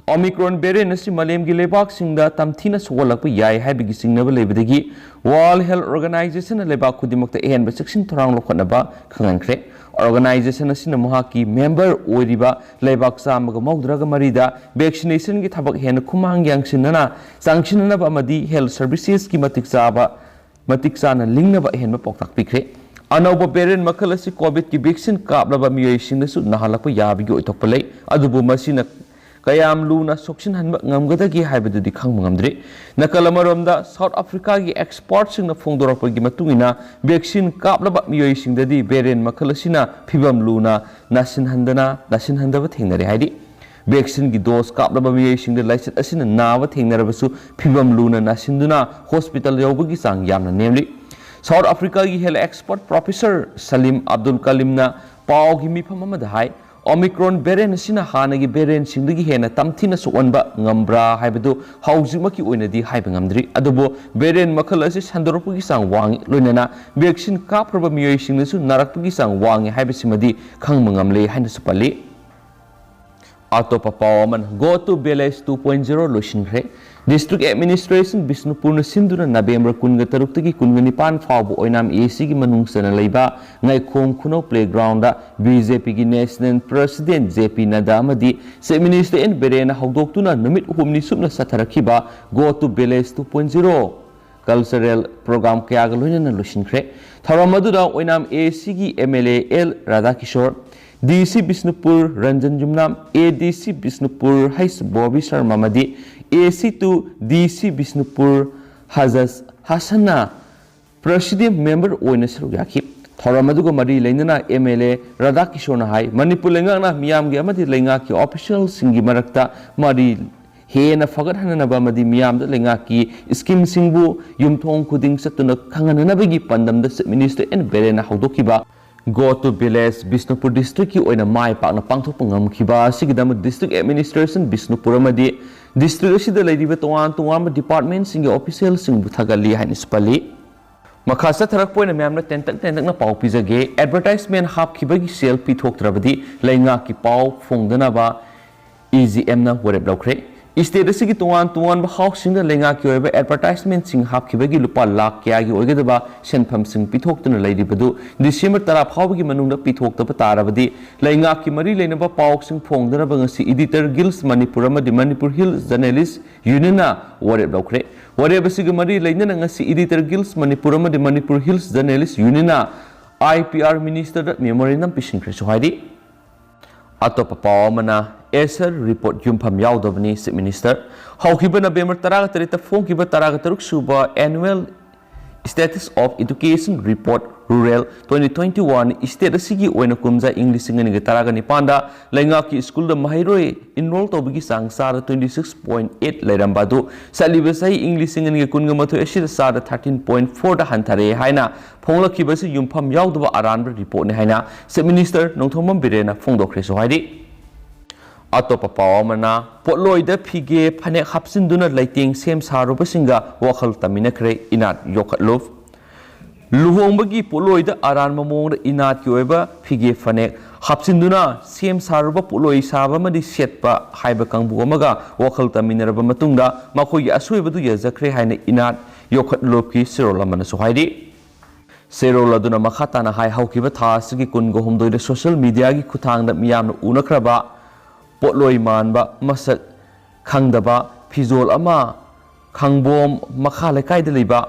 ꯑꯣꯃꯤꯀ꯭ꯔꯣꯟ ꯚꯦꯔꯤꯌꯦꯟꯠ ꯑꯁꯤ ꯃꯥꯂꯦꯝꯒꯤ ꯂꯩꯕꯥꯛꯁꯤꯡꯗ ꯇꯝꯊꯤꯅ ꯁꯣꯛꯍꯜꯂꯛꯄ ꯌꯥꯏ ꯍꯥꯏꯕꯒꯤ ꯆꯤꯡꯅꯕ ꯂꯩꯕꯗꯒꯤ, ꯋꯥꯔꯜꯗ ꯍꯦꯜꯊ ꯑꯣꯔꯒꯅꯥꯏꯖꯦꯁꯟꯅ ꯂꯩꯕꯥꯛ ꯈꯨꯗꯤꯡꯃꯛꯇ ꯑꯍꯦꯟꯕ ꯆꯦꯛꯁꯤꯟ ꯊꯧꯔꯥꯡ ꯂꯧꯈꯠꯅꯕ ꯈꯪꯍꯟꯈ꯭ꯔꯦ꯫ ꯑꯣꯔꯒꯅꯥꯏꯖꯦꯁꯟ ꯑꯁꯤꯅ ꯃꯍꯥꯛꯀꯤ ꯃꯦꯝꯕꯔ ꯑꯣꯏꯔꯤꯕ ꯂꯩꯕꯥꯛ ꯆꯥꯝꯃꯒ ꯃꯧꯗ꯭ꯔꯥꯒ ꯃꯔꯤꯗ ꯚꯦꯛꯁꯤꯅꯦꯁꯟꯒꯤ ꯊꯕꯛ ꯍꯦꯟꯅ ꯈꯨꯃꯥꯡ ꯌꯥꯡꯁꯤꯟꯅꯅ ꯆꯪꯁꯤꯟꯅꯅꯕ ꯑꯃꯗꯤ ꯍꯦꯜꯊ ꯁꯔꯚꯤꯁꯦꯁꯀꯤ ꯃꯇꯤꯛ ꯆꯥꯕ ꯃꯇꯤꯛ ꯆꯥꯅ ꯂꯤꯡꯅꯕ ꯑꯍꯦꯟꯕ ꯄꯥꯎꯇꯥꯛ ꯄꯤꯈ꯭ꯔꯦ꯫ ꯑꯅꯧꯕ ꯚꯦꯔꯤꯌꯟ ꯃꯈꯜ ꯑꯁꯤ ꯀꯣꯚꯤꯗꯀꯤ ꯚꯦꯛꯁꯤꯟ ꯀꯥꯞꯂꯕ ꯃꯤꯑꯣꯏꯁꯤꯡꯗꯁꯨ ꯅꯥꯍꯜꯂꯛꯄ ꯌꯥꯕꯒꯤ ꯑꯣꯏꯊꯣꯛꯄ ꯂꯩ, ꯑꯗꯨꯕꯨ ꯃꯁꯤꯅ ꯀꯌꯥꯝ ꯂꯨꯅ ꯁꯣꯛꯆꯤꯟꯍꯟꯕ ꯉꯝꯒꯗꯒꯦ ꯍꯥꯏꯕꯗꯨꯗꯤ ꯈꯪꯕ ꯉꯝꯗ꯭ꯔꯤ꯫ ꯅꯥꯀꯜ ꯑꯃꯔꯣꯝꯗ, ꯁꯥꯎꯠ ꯑꯐ꯭ꯔꯤꯀꯥꯒꯤ ꯑꯦꯛꯁꯄꯔꯠꯁꯤꯡꯅ ꯐꯣꯡꯗꯣꯔꯛꯄꯒꯤ ꯃꯇꯨꯡ ꯏꯟꯅ, ꯚꯦꯛꯁꯤꯟ ꯀꯥꯞꯂꯕ ꯃꯤꯑꯣꯏꯁꯤꯡꯗꯗꯤ ꯚꯦꯔꯤꯌꯟ ꯃꯈꯜ ꯑꯁꯤꯅ ꯐꯤꯚꯝ ꯂꯨꯅ ꯅꯥꯁꯤꯟꯍꯟꯗꯅ ꯅꯥꯁꯤꯟꯍꯟꯗꯕ ꯊꯦꯡꯅꯔꯦ ꯍꯥꯏꯔꯤ꯫ ꯚꯦꯛꯁꯤꯟꯒꯤ ꯗꯣꯁ ꯀꯥꯞꯂꯕ ꯃꯤꯑꯣꯏꯁꯤꯡꯗ ꯂꯥꯏꯆꯠ ꯑꯁꯤꯅ ꯅꯥꯕ ꯊꯦꯡꯅꯔꯕꯁꯨ, ꯐꯤꯚꯝ ꯂꯨꯅ ꯅꯥꯁꯤꯟꯗꯨꯅ ꯍꯣꯁꯄꯤꯇꯥꯜ ꯌꯧꯕꯒꯤ ꯆꯥꯡ ꯌꯥꯝꯅ ꯅꯦꯝꯂꯤ꯫ ꯁꯥꯎꯠ ꯑꯐ꯭ꯔꯤꯀꯥꯒꯤ health expert professor Salim Abdul ꯀꯂꯤꯝꯅ ꯄꯥꯎꯒꯤ ꯃꯤꯐꯝ ꯑꯃꯗ ꯍꯥꯏ, ꯑꯣꯃꯤꯀ꯭ꯔꯣꯟ ꯚꯦꯔꯤꯌꯟ ꯑꯁꯤꯅ ꯍꯥꯟꯅꯒꯤ ꯚꯦꯔꯤꯌꯟꯁꯤꯡꯗꯒꯤ ꯍꯦꯟꯅ ꯇꯝꯊꯤꯅ ꯁꯣꯛꯍꯟꯕ ꯉꯝꯕ꯭ꯔꯥ ꯍꯥꯏꯕꯗꯨ ꯍꯧꯖꯤꯛꯃꯛꯀꯤ ꯑꯣꯏꯅꯗꯤ ꯍꯥꯏꯕ ꯉꯝꯗ꯭ꯔꯤ, ꯑꯗꯨꯕꯨ ꯚꯦꯔꯤꯌꯟ ꯃꯈꯜ ꯑꯁꯤ ꯁꯟꯗꯣꯔꯛꯄꯒꯤ ꯆꯥꯡ ꯋꯥꯡꯏ, ꯂꯣꯏꯅꯅ ꯚꯦꯛꯁꯤꯟ ꯀꯥꯞꯈ꯭ꯔꯕ ꯃꯤꯑꯣꯏꯁꯤꯡꯅꯁꯨ ꯅꯥꯔꯛꯄꯒꯤ ꯆꯥꯡ ꯋꯥꯡꯏ ꯍꯥꯏꯕꯁꯤꯃꯗꯤ ꯈꯪꯕ ꯉꯝꯂꯦ ꯍꯥꯏꯅꯁꯨ ꯄꯜꯂꯤ꯫ ꯑꯇꯣꯞꯄ ꯄꯥꯎ ꯑꯃꯅ, Go to Village two point zero ꯂꯣꯏꯁꯤꯟꯈ꯭ꯔꯦ꯫ ꯗꯤꯁꯇ꯭ꯔꯤꯛ ꯑꯦꯗꯃꯤꯅꯤꯁꯇ꯭ꯔꯦꯁꯟ ꯕꯤꯁꯅꯨꯄꯨꯔꯅ ꯁꯤꯟꯗꯨꯅ ꯅꯕꯦꯝꯕꯔ ꯀꯨꯟꯒ ꯇꯔꯨꯛꯇꯒꯤ ꯀꯨꯟꯒ ꯅꯤꯄꯥꯟ ꯐꯥꯎꯕ ꯑꯣꯏꯅꯥꯝ ꯑꯦ ꯁꯤꯒꯤ ꯃꯅꯨꯡ ꯆꯟꯅ ꯂꯩꯕ ꯉꯥꯏꯈꯣꯡ ꯈꯨꯅꯧ ꯄ꯭ꯂꯦꯒ꯭ꯔꯥꯎꯟꯗ ꯕꯤ ꯖꯦ ꯄꯤꯒꯤ national president J P Nadda ꯑꯃꯗꯤ ꯆꯤꯐ ꯃꯤꯅꯤꯁꯇꯔ ꯑꯦꯟ ꯕꯤꯔꯦꯟꯅ ꯍꯧꯗꯣꯛꯇꯨꯅ ꯅꯨꯃꯤꯠ ꯍꯨꯝꯅꯤ ꯁꯨꯞꯅ ꯆꯠꯊꯔꯛꯈꯤꯕ Go to Village two point zero cultural program ꯀꯌꯥꯒ ꯂꯣꯏꯅꯅ ꯂꯣꯏꯁꯤꯟꯈ꯭ꯔꯦ꯫ ꯊꯧꯔꯝ ꯑꯗꯨꯗ ꯑꯣꯏꯅꯥꯝ ꯑꯦ ꯁꯤꯒꯤ M L A L Radhakishore, D C Bishnupur Ranjan Yumnam, A D C Bishnupur ꯍꯩꯁ ꯕꯣꯕꯤ ꯁꯔꯃ ꯑꯃꯗꯤ ꯑꯦ ꯁꯤ to the C Bishnupur ꯍꯖꯁ ꯍꯁꯟꯅ president member ꯑꯣꯏꯅ ꯁꯔꯨꯛ ꯌꯥꯈꯤ꯫ ꯊꯧꯔꯝ ꯑꯗꯨꯒ ꯃꯔꯤ ꯂꯩꯅꯅ ꯑꯦꯝ ꯑꯦꯜ ꯑꯦ ꯔꯥꯙꯥꯀꯤꯁꯣꯔꯅ ꯍꯥꯏ, ꯃꯅꯤꯄꯨꯔ ꯂꯩꯉꯥꯛꯅ ꯃꯤꯌꯥꯝꯒꯤ ꯑꯃꯗꯤ ꯂꯩꯉꯥꯛꯀꯤ ꯑꯣꯐꯤꯁꯤꯌꯦꯜꯁꯤꯡꯒꯤ ꯃꯔꯛꯇ ꯃꯔꯤ ꯍꯦꯟꯅ ꯐꯒꯠꯍꯟꯅꯅꯕ ꯑꯃꯗꯤ ꯃꯤꯌꯥꯝꯗ ꯂꯩꯉꯥꯛꯀꯤ ꯁ꯭ꯀꯤꯝꯁꯤꯡꯕꯨ ꯌꯨꯝꯊꯣꯡ ꯈꯨꯗꯤꯡ ꯆꯠꯇꯨꯅ ꯈꯪꯍꯟꯅꯅꯕꯒꯤ ꯄꯥꯟꯗꯝꯗ ꯆꯤꯐ ꯃꯤꯅꯤꯁꯇꯔ ꯑꯦꯟ ꯕꯤꯔꯦꯟꯅ ꯍꯧꯗꯣꯛꯈꯤꯕ Go to Village ꯕꯤꯁꯅꯨꯄꯨꯔ ꯗꯤꯁꯇ꯭ꯔꯤꯛꯀꯤ ꯑꯣꯏꯅ ꯃꯥꯏ ꯄꯥꯛꯅ ꯄꯥꯡꯊꯣꯛꯄ ꯉꯝꯈꯤꯕ ꯑꯁꯤꯒꯤꯗꯃꯛ ꯗꯤꯁꯇ꯭ꯔꯤꯛ ꯑꯦꯗꯃꯤꯅꯤꯁꯇ꯭ꯔꯦꯁꯟ ꯕꯤꯁꯅꯨꯄꯨꯔ ꯑꯃꯗꯤ ꯗꯤꯁꯇ꯭ꯔꯤꯛ ꯑꯁꯤꯗ ꯂꯩꯔꯤꯕ ꯇꯣꯉꯥꯟ ꯇꯣꯉꯥꯟꯕ ꯗꯤꯄꯥꯔꯠꯃꯦꯟꯠꯁꯤꯡꯒꯤ ꯑꯣꯐꯤꯁꯤꯌꯦꯜꯁꯤꯡꯕꯨ ꯊꯥꯒꯠꯂꯤ ꯍꯥꯏꯅꯁꯨ ꯄꯜꯂꯤ꯫ ꯃꯈꯥ ꯆꯠꯊꯔꯛꯄ ꯑꯣꯏꯅ ꯃꯌꯥꯝꯅ ꯇꯦꯟꯇꯛ ꯇꯦꯟꯇꯛꯅ ꯄꯥꯎ ꯄꯤꯖꯒꯦ꯫ ꯑꯦꯗꯚꯔꯇꯥꯏꯖꯃꯦꯟꯠ ꯍꯥꯞꯈꯤꯕꯒꯤ ꯁꯦꯜ ꯄꯤꯊꯣꯛꯇ꯭ꯔꯕꯗꯤ ꯂꯩꯉꯥꯛꯀꯤ ꯄꯥꯎ ꯐꯣꯡꯗꯅꯕ ꯏ ꯖꯤ ꯑꯦꯝꯅ ꯋꯥꯔꯦꯞ ꯂꯧꯈ꯭ꯔꯦ꯫ ꯏꯁꯇꯦꯠ ꯑꯁꯤꯒꯤ ꯇꯣꯉꯥꯟ ꯇꯣꯉꯥꯟꯕ ꯍꯥꯎꯁꯁꯤꯡꯗ ꯂꯩꯉꯥꯛꯀꯤ ꯑꯣꯏꯕ ꯑꯦꯗꯚꯔꯇꯥꯏꯖꯃꯦꯟꯠꯁꯤꯡ ꯍꯥꯞꯈꯤꯕꯒꯤ ꯂꯨꯄꯥ ꯂꯥꯈ ꯀꯌꯥꯒꯤ ꯑꯣꯏꯒꯗꯕ ꯁꯦꯟꯐꯝꯁꯤꯡ ꯄꯤꯊꯣꯛꯇꯨꯅ ꯂꯩꯔꯤꯕꯗꯨ ꯗꯤꯁꯦꯝꯕꯔ ꯇꯔꯥ ꯐꯥꯎꯕꯒꯤ ꯃꯅꯨꯡꯗ ꯄꯤꯊꯣꯛꯇꯕ ꯇꯥꯔꯕꯗꯤ ꯂꯩꯉꯥꯛꯀꯤ ꯃꯔꯤ ꯂꯩꯅꯕ ꯄꯥꯎꯁꯤꯡ ꯐꯣꯡꯗꯅꯕ ꯉꯁꯤ ꯏꯗꯤꯇꯔ ꯒꯤꯜꯁ ꯃꯅꯤꯄꯨꯔ ꯑꯃꯗꯤ ꯃꯅꯤꯄꯨꯔ ꯍꯤꯜꯁ ꯖꯔꯅꯦꯂꯤꯁ ꯌꯨꯅꯤꯌꯟꯅ ꯋꯥꯔꯦꯞ ꯂꯧꯈ꯭ꯔꯦ꯫ ꯋꯥꯔꯦꯞ ꯑꯁꯤꯒ ꯃꯔꯤ ꯂꯩꯅꯅ ꯉꯁꯤ ꯏꯗꯤꯇꯔ ꯒꯤꯜꯁ ꯃꯅꯤꯄꯨꯔ ꯑꯃꯗꯤ ꯃꯅꯤꯄꯨꯔ ꯍꯤꯜꯁ ꯖꯔꯅꯦꯂꯤꯁ ꯌꯨꯅꯤꯌꯟꯅ ꯑꯥꯏ ꯄꯤ ꯑꯥꯔ ꯃꯤꯅꯤꯁꯇꯔꯗ ꯃꯦꯃꯣꯔꯦꯟꯗꯝ ꯄꯤꯁꯤꯟꯈ꯭ꯔꯦꯁꯨ ꯍꯥꯏꯔꯤ꯫ ꯑꯇꯣꯞꯄ ꯄꯥꯎ ꯑꯃꯅ, ꯑꯦꯁꯔ ꯔꯤꯄꯣꯔꯠ ꯌꯨꯝꯐꯝ ꯌꯥꯎꯗꯕꯅꯤ, ꯆꯤꯐ ꯃꯤꯅꯤꯁꯇꯔ꯫ ꯍꯧꯈꯤꯕ ꯅꯕꯦꯝꯕꯔ ꯇꯔꯥꯒ ꯇꯔꯦꯠꯇ ꯐꯣꯡꯈꯤꯕ ꯇꯔꯥꯒ ꯇꯔꯨꯛ ꯁꯨꯕ annual status of education report rural twenty twenty one state ꯑꯁꯤꯒꯤ ꯑꯣꯏꯅ ꯀꯨꯝꯖꯥ ꯏꯪ ꯂꯤꯁꯤꯡ ꯑꯅꯤꯒ ꯇꯔꯥꯒ ꯅꯤꯄꯥꯟꯗ ꯂꯩꯉꯥꯛꯀꯤ ꯁ꯭ꯀꯨꯜꯗ ꯃꯍꯩꯔꯣꯏ ꯏꯟꯔꯣꯜ ꯇꯧꯕꯒꯤ ꯆꯥꯡ ꯆꯥꯗ ꯇ꯭ꯋꯦꯟꯇꯤ ꯁꯤꯛꯁ ꯄꯣꯏꯟ ꯑꯩꯠ ꯂꯩꯔꯝꯕ ꯑꯗꯨ ꯆꯠꯂꯤꯕ ꯆꯍꯤ ꯏꯪ ꯂꯤꯁꯤꯡ ꯑꯅꯤꯒ ꯀꯨꯟꯒ ꯃꯥꯊꯣꯏ ꯑꯁꯤꯗ ꯆꯥꯗ ꯊꯥꯔꯇꯤꯟ ꯄꯣꯏꯟ ꯐꯣꯔꯗ ꯍꯟꯊꯔꯛꯑꯦ ꯍꯥꯏꯅ ꯐꯣꯡꯂꯛꯈꯤꯕꯁꯤ ꯌꯨꯝꯐꯝ ꯌꯥꯎꯗꯕ ꯑꯔꯥꯟꯕ ꯔꯤꯄꯣꯔꯠꯅꯤ ꯍꯥꯏꯅ ꯆꯤꯐ ꯃꯤꯅꯤꯁꯇꯔ ꯅꯣꯡꯊꯣꯝꯕꯝ ꯕꯤꯔꯦꯟꯅ ꯐꯣꯡꯗꯣꯛꯈ꯭ꯔꯦꯁꯨ ꯍꯥꯏꯔꯤ꯫ ꯑꯇꯣꯞꯄ ꯄꯥꯎ ꯑꯃꯅ, ꯄꯣꯠꯂꯣꯏꯗ ꯐꯤꯒꯦ ꯐꯅꯦꯛ ꯍꯥꯞꯆꯤꯟꯗꯨꯅ ꯂꯩꯇꯦꯡ ꯁꯦꯝ ꯁꯥꯔꯨꯕꯁꯤꯡꯒ ꯋꯥꯈꯜ ꯇꯝꯃꯤꯟꯅꯈ꯭ꯔꯦ ꯏꯅꯥꯠ ꯌꯣꯛꯈꯠꯂꯨꯞ꯫ ꯂꯨꯍꯣꯡꯕꯒꯤ ꯄꯣꯠꯂꯣꯏꯗ ꯑꯔꯥꯟꯕ ꯃꯑꯣꯡꯗ ꯏꯅꯥꯠꯀꯤ ꯑꯣꯏꯕ ꯐꯤꯒꯦ ꯐꯅꯦꯛ ꯍꯥꯞꯆꯤꯟꯗꯨꯅ ꯁꯦꯝ ꯁꯥꯔꯨꯕ ꯄꯣꯠꯂꯣꯏ ꯁꯥꯕ ꯑꯃꯗꯤ ꯁꯦꯠꯄ ꯍꯥꯏꯕ ꯀꯥꯡꯕꯨ ꯑꯃꯒ ꯋꯥꯈꯜ ꯇꯝꯃꯤꯟꯅꯔꯕ ꯃꯇꯨꯡꯗ ꯃꯈꯣꯏꯒꯤ ꯑꯁꯣꯏꯕꯗꯨ ꯌꯥꯖꯈ꯭ꯔꯦ ꯍꯥꯏꯅ ꯏꯅꯥꯠ ꯌꯣꯛꯈꯠꯂꯨꯞꯀꯤ ꯆꯦꯔꯣꯜ ꯑꯃꯅꯁꯨ ꯍꯥꯏꯔꯤ꯫ ꯆꯦꯔꯣꯜ ꯑꯗꯨꯅ ꯃꯈꯥ ꯇꯥꯅ ꯍꯥꯏ, ꯍꯧꯈꯤꯕ ꯊꯥ ꯑꯁꯤꯒꯤ ꯀꯨꯟꯒ ꯍꯨꯝꯗꯣꯏꯗ ꯁꯣꯁꯤꯌꯦꯜ ꯃꯤꯗꯤꯌꯥꯒꯤ ꯈꯨꯠꯊꯥꯡꯗ ꯃꯤꯌꯥꯝꯅ ꯎꯅꯈ꯭ꯔꯕ ꯄꯣꯠꯂꯣꯏ ꯃꯥꯟꯕ, ꯃꯁꯛ ꯈꯪꯗꯕ ꯐꯤꯖꯣꯜ ꯑꯃ ꯈꯥꯡꯕꯣꯝ ꯃꯈꯥ ꯂꯩꯀꯥꯏꯗ ꯂꯩꯕ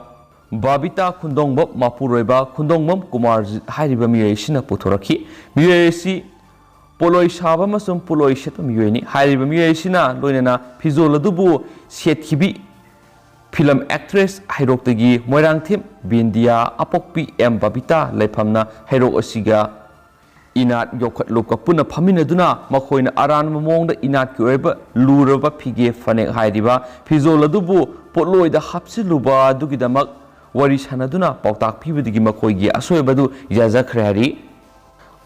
ꯕꯥꯕꯤꯇꯥ ꯈꯨꯟꯗꯣꯡꯕꯝ ꯃꯄꯨꯔꯣꯏꯕ ꯈꯨꯟꯗꯣꯡꯕꯝ ꯀꯨꯃꯥꯔꯖꯤꯠ ꯍꯥꯏꯔꯤꯕ ꯃꯤꯑꯣꯏ ꯑꯁꯤꯅ ꯄꯨꯊꯣꯔꯛꯈꯤ꯫ ꯃꯤꯑꯣꯏ ꯑꯁꯤ ꯄꯣꯠꯂꯣꯏ ꯁꯥꯕ ꯑꯃꯁꯨꯡ ꯄꯣꯠꯂꯣꯏ ꯁꯦꯠꯄ ꯃꯤꯑꯣꯏꯅꯤ꯫ ꯍꯥꯏꯔꯤꯕ ꯃꯤꯑꯣꯏ ꯑꯁꯤꯅ ꯂꯣꯏꯅꯅ ꯐꯤꯖꯣꯜ ꯑꯗꯨꯕꯨ ꯁꯦꯠꯈꯤꯕꯤ ꯐꯤꯂꯝ ꯑꯦꯛꯇ꯭ꯔꯦꯁ ꯍꯩꯔꯣꯛꯇꯒꯤ ꯃꯣꯏꯔꯥꯡꯊꯦꯝ ꯕꯤꯟꯗꯤꯌꯥ, ꯑꯄꯣꯛꯄꯤ ꯑꯦꯝ ꯕꯕꯤꯇꯥ ꯂꯩꯐꯝꯅ ꯍꯩꯔꯣꯛ ꯑꯁꯤꯒ ꯏꯅꯥꯠ ꯌꯣꯛꯈꯠꯂꯨꯞꯀ ꯄꯨꯟꯅ ꯐꯝꯃꯤꯟꯅꯗꯨꯅ ꯃꯈꯣꯏꯅ ꯑꯔꯥꯟꯕ ꯃꯑꯣꯡꯗ ꯏꯅꯥꯠꯀꯤ ꯑꯣꯏꯕ ꯂꯨꯔꯕ ꯐꯤꯒꯦ ꯐꯅꯦꯛ ꯍꯥꯏꯔꯤꯕ ꯐꯤꯖꯣꯜ ꯑꯗꯨꯕꯨ ꯄꯣꯠꯂꯣꯏꯗ ꯍꯥꯞꯆꯤꯜꯂꯨꯕ ꯑꯗꯨꯒꯤꯗꯃꯛ ꯋꯥꯔꯤ ꯁꯥꯟꯅꯗꯨꯅ ꯄꯥꯎꯇꯥꯛ ꯄꯤꯕꯗꯒꯤ ꯃꯈꯣꯏꯒꯤ ꯑꯁꯣꯏꯕꯗꯨ ꯌꯥꯖꯈ꯭ꯔꯦ ꯍꯥꯏꯔꯤ꯫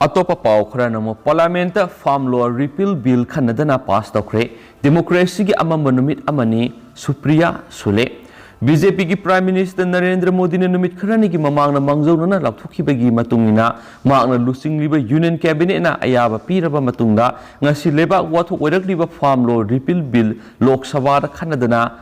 ꯑꯇꯣꯞꯄ ꯄꯥꯎ ꯈꯔꯅ ꯑꯃꯨꯛ ꯄꯥꯔꯂꯤꯌꯥꯃꯦꯟꯠꯇ ꯐꯥꯔꯝ ꯂꯣ ꯔꯤꯄꯤꯜ ꯕꯤꯜ ꯈꯟꯅꯗꯅ ꯄꯥꯁ ꯇꯧꯈ꯭ꯔꯦ꯫ ꯗꯦꯃꯣꯀ꯭ꯔꯦꯁꯤꯒꯤ ꯑꯃꯝꯕ ꯅꯨꯃꯤꯠ ꯑꯃꯅꯤ, ꯁꯨꯄ꯭ꯔꯤꯌꯥ ꯁꯨꯂꯦ꯫ ꯕꯤ ꯖꯦ ꯄꯤꯒꯤ Prime Minister ꯅꯔꯦꯟꯗ꯭ꯔ ꯃꯣꯗꯤꯅ ꯅꯨꯃꯤꯠ ꯈꯔꯅꯤꯒꯤ ꯃꯃꯥꯡꯗ ꯃꯥꯡꯖꯧꯅꯅ ꯂꯥꯎꯊꯣꯛꯈꯤꯕꯒꯤ ꯃꯇꯨꯡ ꯏꯟꯅ, ꯃꯍꯥꯛꯅ ꯂꯨꯆꯤꯡꯂꯤꯕ Union Cabinetꯅ ꯑꯌꯥꯕ ꯄꯤꯔꯕ ꯃꯇꯨꯡꯗ, ꯉꯁꯤ ꯂꯩꯕꯥꯛ ꯋꯥꯊꯣꯛ ꯑꯣꯏꯔꯛꯂꯤꯕ Farm Law Repeal Bill ꯂꯣꯛ ꯁꯚꯥꯗ ꯈꯟꯅꯗꯅ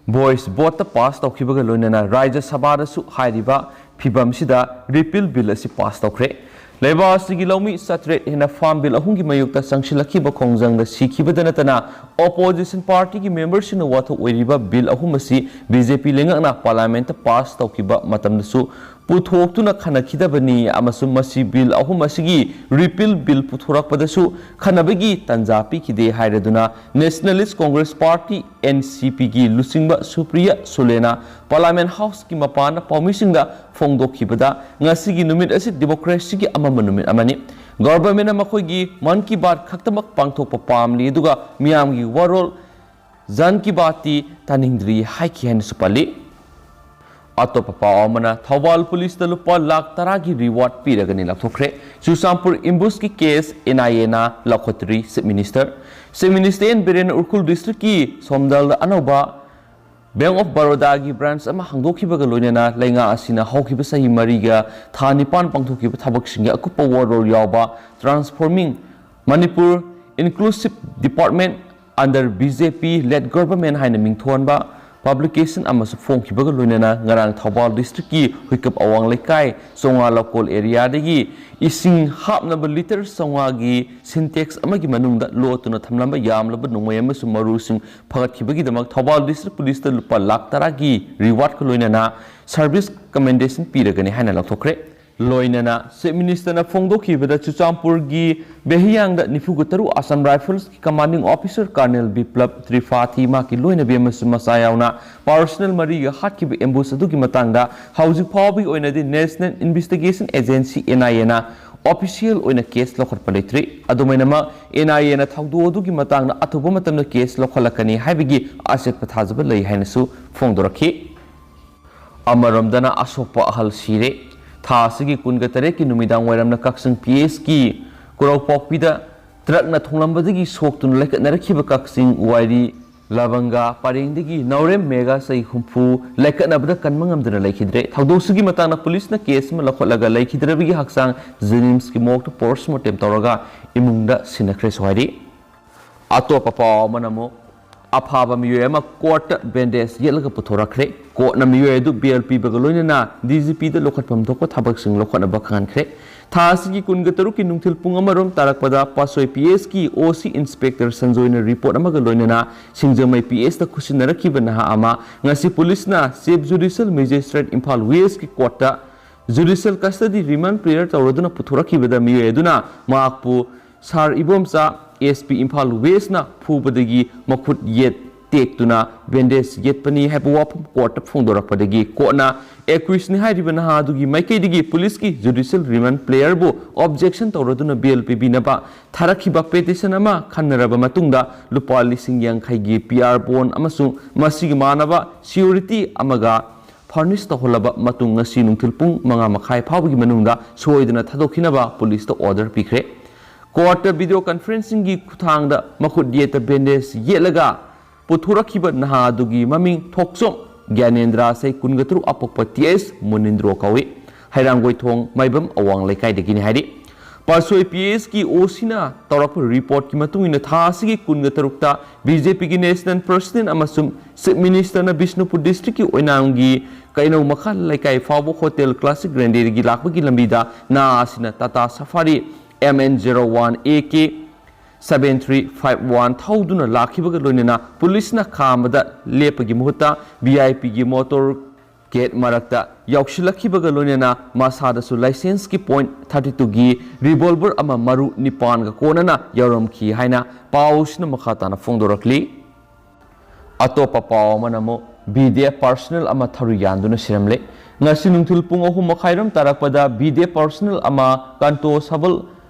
voice voteꯇ pass ꯇꯧꯈꯤꯕꯒ ꯂꯣꯏꯅꯅ ꯔꯥꯖ꯭ꯌ ꯁꯚꯥꯗꯁꯨ ꯍꯥꯏꯔꯤꯕ ꯐꯤꯕꯝꯁꯤꯗ Repeal Bill ꯑꯁꯤ pass ꯇꯧꯈ꯭ꯔꯦ꯫ ꯂꯩꯕꯥꯛ ꯑꯁꯤꯒꯤ ꯂꯧꯃꯤ ꯆꯥꯇ꯭ꯔꯦꯠ ꯍꯦꯟꯅ Farm Bill ꯑꯍꯨꯝꯒꯤ ꯃꯥꯌꯣꯛꯇ ꯆꯪꯁꯤꯜꯂꯛꯈꯤꯕ ꯈꯣꯡꯖꯪꯗ ꯁꯤꯈꯤꯕꯗ ꯅꯠꯇꯅ, Opposition Partyꯒꯤ memberꯁꯤꯡꯅ ꯋꯥꯊꯣꯛ ꯑꯣꯏꯔꯤꯕ Bill ꯑꯍꯨꯝ ꯑꯁꯤ ꯕꯤ ꯖꯦ ꯄꯤ ꯂꯩꯉꯥꯛꯅ Parliamentꯇ pass ꯇꯧꯈꯤꯕ ꯃꯇꯝꯗꯁꯨ ꯄꯨꯊꯣꯛꯇꯨꯅ ꯈꯟꯅꯈꯤꯗꯕꯅꯤ ꯑꯃꯁꯨꯡ ꯃꯁꯤ Bill ꯑꯍꯨꯝ ꯑꯁꯤꯒꯤ Repeal Bill ꯄꯨꯊꯣꯔꯛꯄꯗꯁꯨ ꯈꯟꯅꯕꯒꯤ ꯇꯥꯟꯖꯥ ꯄꯤꯈꯤꯗꯦ ꯍꯥꯏꯔꯗꯨꯅ, Nationalist Congress Party, N C Pꯒꯤ ꯂꯨꯆꯤꯡꯕ ꯁꯨꯄ꯭ꯔꯤꯌꯥ ꯁꯨꯂꯦꯅ Parliament Houseꯀꯤ ꯃꯄꯥꯟꯗ ꯄꯥꯎꯃꯤꯁꯤꯡꯗ ꯐꯣꯡꯗꯣꯛꯈꯤꯕꯗ, ꯉꯁꯤꯒꯤ ꯅꯨꯃꯤꯠ ꯑꯁꯤ democracyꯒꯤ ꯑꯃꯝꯕ ꯅꯨꯃꯤꯠ ꯑꯃꯅꯤ꯫ Governmentꯅ ꯃꯈꯣꯏꯒꯤ Mann Ki Baat ꯈꯛꯇꯃꯛ ꯄꯥꯡꯊꯣꯛꯄ ꯄꯥꯝꯂꯤ, ꯑꯗꯨꯒ ꯃꯤꯌꯥꯝꯒꯤ ꯋꯥꯔꯣꯜ Jan Ki Baatꯇꯤ ꯇꯥꯅꯤꯡꯗ꯭ꯔꯤ ꯍꯥꯏꯈꯤ ꯍꯥꯏꯅꯁꯨ ꯄꯜꯂꯤ꯫ ꯑꯇꯣꯞꯄ ꯄꯥꯎ ꯑꯃꯅ, ꯊꯧꯕꯥꯜ ꯄꯨꯂꯤꯁꯇ ꯂꯨꯄꯥ ꯂꯥꯈ ꯇꯔꯥꯒꯤ reward ꯄꯤꯔꯒꯅꯤ ꯂꯥꯎꯊꯣꯛꯈ꯭ꯔꯦ꯫ Churachandpur ambushꯀꯤ case N I Aꯅ ꯂꯧꯈꯠꯇ꯭ꯔꯤ Chief Minister꯫ Chief Minister N Biren Ukhrul districtꯀꯤ ꯁꯣꯝꯗꯜꯗ ꯑꯅꯧꯕ Bank of Barodaꯒꯤ branch ꯑꯃ ꯍꯥꯡꯗꯣꯛꯈꯤꯕꯒ ꯂꯣꯏꯅꯅ, ꯂꯩꯉꯥꯛ ꯑꯁꯤꯅ ꯍꯧꯈꯤꯕ ꯆꯍꯤ ꯃꯔꯤꯒ ꯊꯥ ꯅꯤꯄꯥꯟ ꯄꯥꯡꯊꯣꯛꯈꯤꯕ ꯊꯕꯛꯁꯤꯡꯒꯤ ꯑꯀꯨꯞꯄ ꯋꯥꯔꯣꯜ ꯌꯥꯎꯕ Transforming Manipur Inclusive Development under B J P led government ꯍꯥꯏꯅ ꯃꯤꯡꯊꯣꯟꯕ publication ꯑꯃꯁꯨ ꯐꯣꯡꯈꯤꯕꯒ ꯂꯣꯏꯅꯅ, ꯉꯔꯥꯡ ꯊꯧꯕꯥꯜ districtꯀꯤ ꯍꯨꯏꯀꯞ ꯑꯋꯥꯡ ꯂꯩꯀꯥꯏ ꯆꯣꯉꯥ ꯂꯧꯀꯣꯜ areaꯗꯒꯤ ꯏꯁꯤꯡ ꯍꯥꯞꯅꯕ litre ꯆꯥꯝꯃꯉꯥꯒꯤ Sintex ꯑꯃꯒꯤ ꯃꯅꯨꯡꯗ ꯂꯣꯠꯇꯨꯅ ꯊꯝꯂꯝꯕ ꯌꯥꯝꯂꯕ ꯅꯣꯡꯃꯩ ꯑꯃꯁꯨꯡ ꯃꯔꯨꯁꯤꯡ ꯐꯒꯠꯈꯤꯕꯒꯤꯗꯃꯛ ꯊꯧꯕꯥꯜ district policeꯇ ꯂꯨꯄꯥ ꯂꯥꯈ ꯇꯔꯥꯒꯤ rewardꯀ ꯂꯣꯏꯅꯅ service commendation ꯄꯤꯔꯒꯅꯤ ꯍꯥꯏꯅ ꯂꯥꯎꯊꯣꯛꯈ꯭ꯔꯦ꯫ ꯂꯣꯏꯅꯅ Chief Ministerꯅ ꯐꯣꯡꯗꯣꯛꯈꯤꯕꯗ, ꯆꯨꯔꯆꯥꯟꯄꯨꯔꯒꯤ ꯕꯦꯍꯤꯌꯥꯡꯗ ꯅꯤꯐꯨꯒ ꯇꯔꯨꯛ Assam Riflesꯀꯤ commanding officer Colonel Biplab Tripathi, ꯃꯍꯥꯛꯀꯤ ꯂꯣꯏꯅꯕꯤ ꯑꯃꯁꯨꯡ ꯃꯆꯥ ꯌꯥꯎꯅ personal ꯃꯔꯤꯒ ꯍꯥꯠꯈꯤꯕ ambush ꯑꯗꯨꯒꯤ ꯃꯇꯥꯡꯗ ꯍꯧꯖꯤꯛ ꯐꯥꯎꯕꯒꯤ ꯑꯣꯏꯅꯗꯤ National Investigation Agency, N I Aꯅ official ꯑꯣꯏꯅ case ꯂꯧꯈꯠꯄ ꯂꯩꯇ꯭ꯔꯤ꯫ ꯑꯗꯨꯃꯥꯏꯅꯃꯛ, N I Aꯅ ꯊꯧꯗꯣꯛ ꯑꯗꯨꯒꯤ ꯃꯇꯥꯡꯗ ꯑꯊꯨꯕ ꯃꯇꯝꯗ case ꯂꯧꯈꯠꯂꯛꯀꯅꯤ ꯍꯥꯏꯕꯒꯤ ꯑꯆꯦꯠꯄ ꯊꯥꯖꯕ ꯂꯩ ꯍꯥꯏꯅꯁꯨ ꯐꯣꯡꯗꯣꯔꯛꯈꯤ꯫ ꯑꯃꯔꯣꯝꯗꯅ, ꯑꯁꯣꯛꯄ ꯑꯍꯜ ꯁꯤꯔꯦ꯫ ꯊꯥ ꯑꯁꯤꯒꯤ ꯀꯨꯟꯒ ꯇꯔꯦꯠꯀꯤ ꯅꯨꯃꯤꯗꯥꯡ ꯋꯥꯏꯔꯝꯅ ꯀꯛꯆꯤꯡ P Hꯀꯤ ꯀꯨꯔꯧꯄꯣꯛꯄꯤꯗ truckꯅ ꯊꯣꯡꯂꯝꯕꯗꯒꯤ ꯁꯣꯛꯇꯨꯅ ꯂꯩꯈꯠꯅꯔꯛꯈꯤꯕ ꯀꯛꯆꯤꯡ ꯋꯥꯏꯔꯤ ꯂꯕꯪꯒ ꯄꯔꯦꯡꯗꯒꯤ ꯅꯥꯎꯔꯦꯝ ꯃꯦꯒꯥ ꯆꯍꯤ ꯍꯨꯝꯐꯨ ꯂꯥꯏꯀꯠꯅꯕꯗ ꯀꯟꯕ ꯉꯝꯗꯅ ꯂꯩꯈꯤꯗ꯭ꯔꯦ꯫ ꯊꯧꯗꯣꯛꯁꯤꯒꯤ ꯃꯇꯥꯡꯗ ꯄꯨꯂꯤꯁꯅ ꯀꯦꯁ ꯑꯃ ꯂꯧꯈꯠꯂꯒ ꯂꯩꯈꯤꯗ꯭ꯔꯕꯒꯤ ꯍꯛꯆꯥꯡ ꯖꯦꯅꯤꯝꯁꯀꯤ ꯃꯣꯔꯒꯇ ꯄꯣꯁꯃꯣꯔꯇꯦꯝ ꯇꯧꯔꯒ ꯏꯃꯨꯡꯗ ꯁꯤꯟꯅꯈ꯭ꯔꯦꯁꯨ ꯍꯥꯏꯔꯤ꯫ ꯑꯇꯣꯞꯄ ꯄꯥꯎ ꯑꯃꯅ ꯑꯃꯨꯛ ꯑꯐꯥꯕ ꯃꯤꯑꯣꯏ ꯑꯃ ꯀꯣꯔꯠꯇ ꯕꯦꯟꯗꯦꯖ ꯌꯦꯠꯂꯒ ꯄꯨꯊꯣꯔꯛꯈ꯭ꯔꯦ꯫ ꯀꯣꯔꯠꯅ ꯃꯤꯑꯣꯏ ꯑꯗꯨ ꯕꯦꯜ ꯄꯤꯕꯒ ꯂꯣꯏꯅꯅ ꯗꯤ ꯖꯤ ꯄꯤꯗ ꯂꯧꯈꯠꯐꯝ ꯊꯣꯛꯄ ꯊꯕꯛꯁꯤꯡ ꯂꯧꯈꯠꯅꯕ ꯈꯪꯍꯟꯈ꯭ꯔꯦ꯫ ꯊꯥ ꯑꯁꯤꯒꯤ ꯀꯨꯟꯒ ꯇꯔꯨꯛꯀꯤ ꯅꯨꯡꯊꯤꯜ ꯄꯨꯡ ꯑꯃꯔꯣꯝ ꯇꯥꯔꯛꯄꯗ ꯄꯥꯠꯁꯣꯏ ꯄꯤ ꯑꯦꯁꯀꯤ ꯑꯣ ꯁꯤ ꯏꯟꯁꯄꯦꯛꯇꯔ ꯁꯟꯖꯣꯏꯅ ꯔꯤꯄꯣꯔꯠ ꯑꯃꯒ ꯂꯣꯏꯅꯅ ꯁꯤꯡꯖꯃꯩ ꯄꯤ ꯑꯦꯁꯇ ꯈꯨꯠꯁꯤꯟꯅꯔꯛꯈꯤꯕ ꯅꯍꯥ ꯑꯃ ꯉꯁꯤ ꯄꯨꯂꯤꯁꯅ ꯆꯤꯐ ꯖꯨꯗꯤꯁꯤꯌꯦꯜ ꯃꯦꯖꯤꯁꯇ꯭ꯔꯦꯠ ꯏꯝꯐꯥꯜ ꯋꯦꯁꯀꯤ ꯀꯣꯔꯠꯇ ꯖꯨꯗꯤꯁꯤꯌꯦꯜ ꯀꯁꯇꯗꯤ ꯔꯤꯃꯥꯟ ꯄ꯭ꯔꯦꯌꯔ ꯇꯧꯔꯗꯨꯅ ꯄꯨꯊꯣꯔꯛꯈꯤꯕꯗ ꯃꯤꯑꯣꯏ ꯑꯗꯨꯅ ꯃꯍꯥꯛꯄꯨ ꯁꯥꯔ ꯏꯕꯣꯝꯆꯥ, ꯑꯦꯁ ꯄꯤ ꯏꯝꯐꯥꯜ ꯋꯦꯁꯅ ꯐꯨꯕꯗꯒꯤ ꯃꯈꯨꯠ ꯌꯦꯠ ꯇꯦꯛꯇꯨꯅ ꯕꯦꯟꯗꯦꯖ ꯌꯦꯠꯄꯅꯤ ꯍꯥꯏꯕ ꯋꯥꯐꯝ ꯀꯣꯔꯠꯇ ꯐꯣꯡꯗꯣꯔꯛꯄꯗꯒꯤ ꯀꯣꯔꯠꯅ ꯑꯦꯀ꯭ꯌꯨꯁꯅꯤ ꯍꯥꯏꯔꯤꯕ ꯅꯍꯥ ꯑꯗꯨꯒꯤ ꯃꯥꯏꯀꯩꯗꯒꯤ ꯄꯨꯂꯤꯁꯀꯤ ꯖꯨꯗꯤꯁꯤꯌꯦꯜ ꯔꯤꯃꯥꯟ ꯄ꯭ꯂꯦꯌꯔꯕꯨ ꯑꯣꯕꯖꯦꯛꯁꯟ ꯇꯧꯔꯗꯨꯅ ꯕꯦꯜ ꯄꯤꯕꯤꯅꯕ ꯊꯥꯔꯛꯈꯤꯕ ꯄꯦꯇꯤꯁꯟ ꯑꯃ ꯈꯟꯅꯔꯕ ꯃꯇꯨꯡꯗ ꯂꯨꯄꯥ ꯂꯤꯁꯤꯡ ꯌꯥꯡꯈꯩꯒꯤ ꯄꯤ ꯑꯥꯔ ꯕꯣꯟ ꯑꯃꯁꯨꯡ ꯃꯁꯤꯒꯤ ꯃꯥꯟꯅꯕ ꯁꯤꯌꯨꯔꯤꯇꯤ ꯑꯃꯒ ꯐꯔꯅꯤꯁ ꯇꯧꯍꯜꯂꯕ ꯃꯇꯨꯡ ꯉꯁꯤ ꯅꯨꯡꯊꯤꯜ ꯄꯨꯡ ꯃꯉꯥ ꯃꯈꯥꯏ ꯐꯥꯎꯕꯒꯤ ꯃꯅꯨꯡꯗ ꯁꯣꯏꯗꯅ ꯊꯥꯗꯣꯛꯈꯤꯅꯕ ꯄꯨꯂꯤꯁꯇ ꯑꯣꯔꯗꯔ ꯄꯤꯈ꯭ꯔꯦ꯫ ꯀꯣꯔꯠꯇ ꯚꯤꯗꯤꯑꯣ ꯀꯟꯐꯔꯦꯟꯁꯤꯡꯒꯤ ꯈꯨꯠꯊꯥꯡꯗ ꯃꯈꯨꯠ ꯌꯦꯠꯇ ꯕꯦꯟꯗꯦꯖ ꯌꯦꯠꯂꯒ ꯄꯨꯊꯣꯔꯛꯈꯤꯕ ꯅꯍꯥ ꯑꯗꯨꯒꯤ ꯃꯃꯤꯡ ꯊꯣꯛꯆꯣꯝ ꯒ꯭ꯌꯥꯅꯦꯟꯗ꯭ꯔ, ꯆꯍꯤ ꯀꯨꯟꯒ ꯇꯔꯨꯛ, ꯑꯄꯣꯛꯄ ꯇꯤ ꯑꯦꯁ ꯃꯨꯅꯤꯟꯗ꯭ꯔꯣ ꯀꯧꯏ꯫ ꯍꯩꯔꯥꯡꯒꯣꯏꯊꯣꯡ ꯃꯥꯏꯕꯝ ꯑꯋꯥꯡ ꯂꯩꯀꯥꯏꯗꯒꯤꯅꯤ ꯍꯥꯏꯔꯤ꯫ ꯄꯥꯠꯁꯣꯏ ꯄꯤ ꯑꯦꯁꯀꯤ ꯑꯣ ꯁꯤꯅ ꯇꯧꯔꯛꯄ ꯔꯤꯄꯣꯔꯠꯀꯤ ꯃꯇꯨꯡ ꯏꯟꯅ ꯊꯥ ꯑꯁꯤꯒꯤ ꯀꯨꯟꯒ ꯇꯔꯨꯛꯇ ꯕꯤ ꯖꯦ ꯄꯤꯒꯤ ꯅꯦꯁꯅꯦꯜ ꯄ꯭ꯔꯁꯤꯗꯦꯟ ꯑꯃꯁꯨꯡ ꯆꯤꯐ ꯃꯤꯅꯤꯁꯇꯔꯅ ꯕꯤꯁꯅꯨꯄꯨꯔ ꯗꯤꯁꯇ꯭ꯔꯤꯛꯀꯤ ꯑꯣꯏꯅꯥꯝꯒꯤ ꯀꯩꯅꯧ ꯃꯈꯥ ꯂꯩꯀꯥꯏ ꯐꯥꯎꯕ ꯍꯣꯇꯦꯜ ꯀ꯭ꯂꯥꯁꯤꯛ ꯔꯦꯟꯗꯦꯗꯒꯤ ꯂꯥꯛꯄꯒꯤ ꯂꯝꯕꯤꯗ ꯅꯍꯥ ꯑꯁꯤꯅ Tata safari M N zero one A K seven three five one ꯊꯧꯗꯨꯅ ꯂꯥꯛꯈꯤꯕꯒ ꯂꯣꯏꯅꯅ ꯄꯨꯂꯤꯁꯅ ꯈꯥꯝꯕꯗ ꯂꯦꯞꯄꯒꯤ ꯃꯍꯨꯠꯇ ꯚꯤ ꯑꯥꯏ ꯄꯤꯒꯤ ꯃꯣꯇꯣꯔ ꯒꯦꯠ ꯃꯔꯛꯇ ꯌꯥꯎꯁꯤꯜꯂꯛꯈꯤꯕꯒ ꯂꯣꯏꯅꯅ ꯃꯁꯥꯗꯁꯨ ꯂꯥꯏꯁꯦꯟꯁꯀꯤ ꯄꯣꯏꯟꯠ ꯊꯥꯔꯇꯤ ꯇꯨꯒꯤ ꯔꯤꯚꯣꯜꯚꯔ ꯑꯃ ꯃꯔꯨ ꯅꯤꯄꯥꯟꯒ ꯀꯣꯟꯅꯅ ꯌꯥꯎꯔꯝꯈꯤ ꯍꯥꯏꯅ ꯄꯥꯎꯁꯤꯅ ꯃꯈꯥ ꯇꯥꯅ ꯐꯣꯡꯗꯣꯔꯛꯂꯤ꯫ ꯑꯇꯣꯞꯄ ꯄꯥꯎ ꯑꯃꯅ ꯑꯃꯨꯛ ꯕꯤ ꯗꯤ ꯑꯦꯐ ꯄꯥꯔꯁꯅꯦꯜ ꯑꯃ ꯊꯧꯔꯤ ꯌꯥꯟꯗꯨꯅ ꯁꯤꯔꯝꯂꯦ꯫ ꯉꯁꯤ ꯅꯨꯡꯊꯤꯜ ꯄꯨꯡ ꯑꯍꯨꯝ ꯃꯈꯥꯏꯔꯣꯝ ꯇꯥꯔꯛꯄꯗ ꯕꯤ ꯗꯤ ꯑꯦꯐ ꯄꯥꯔꯁꯅꯦꯜ ꯑꯃ ꯀꯟꯇꯣ ꯁꯕꯜ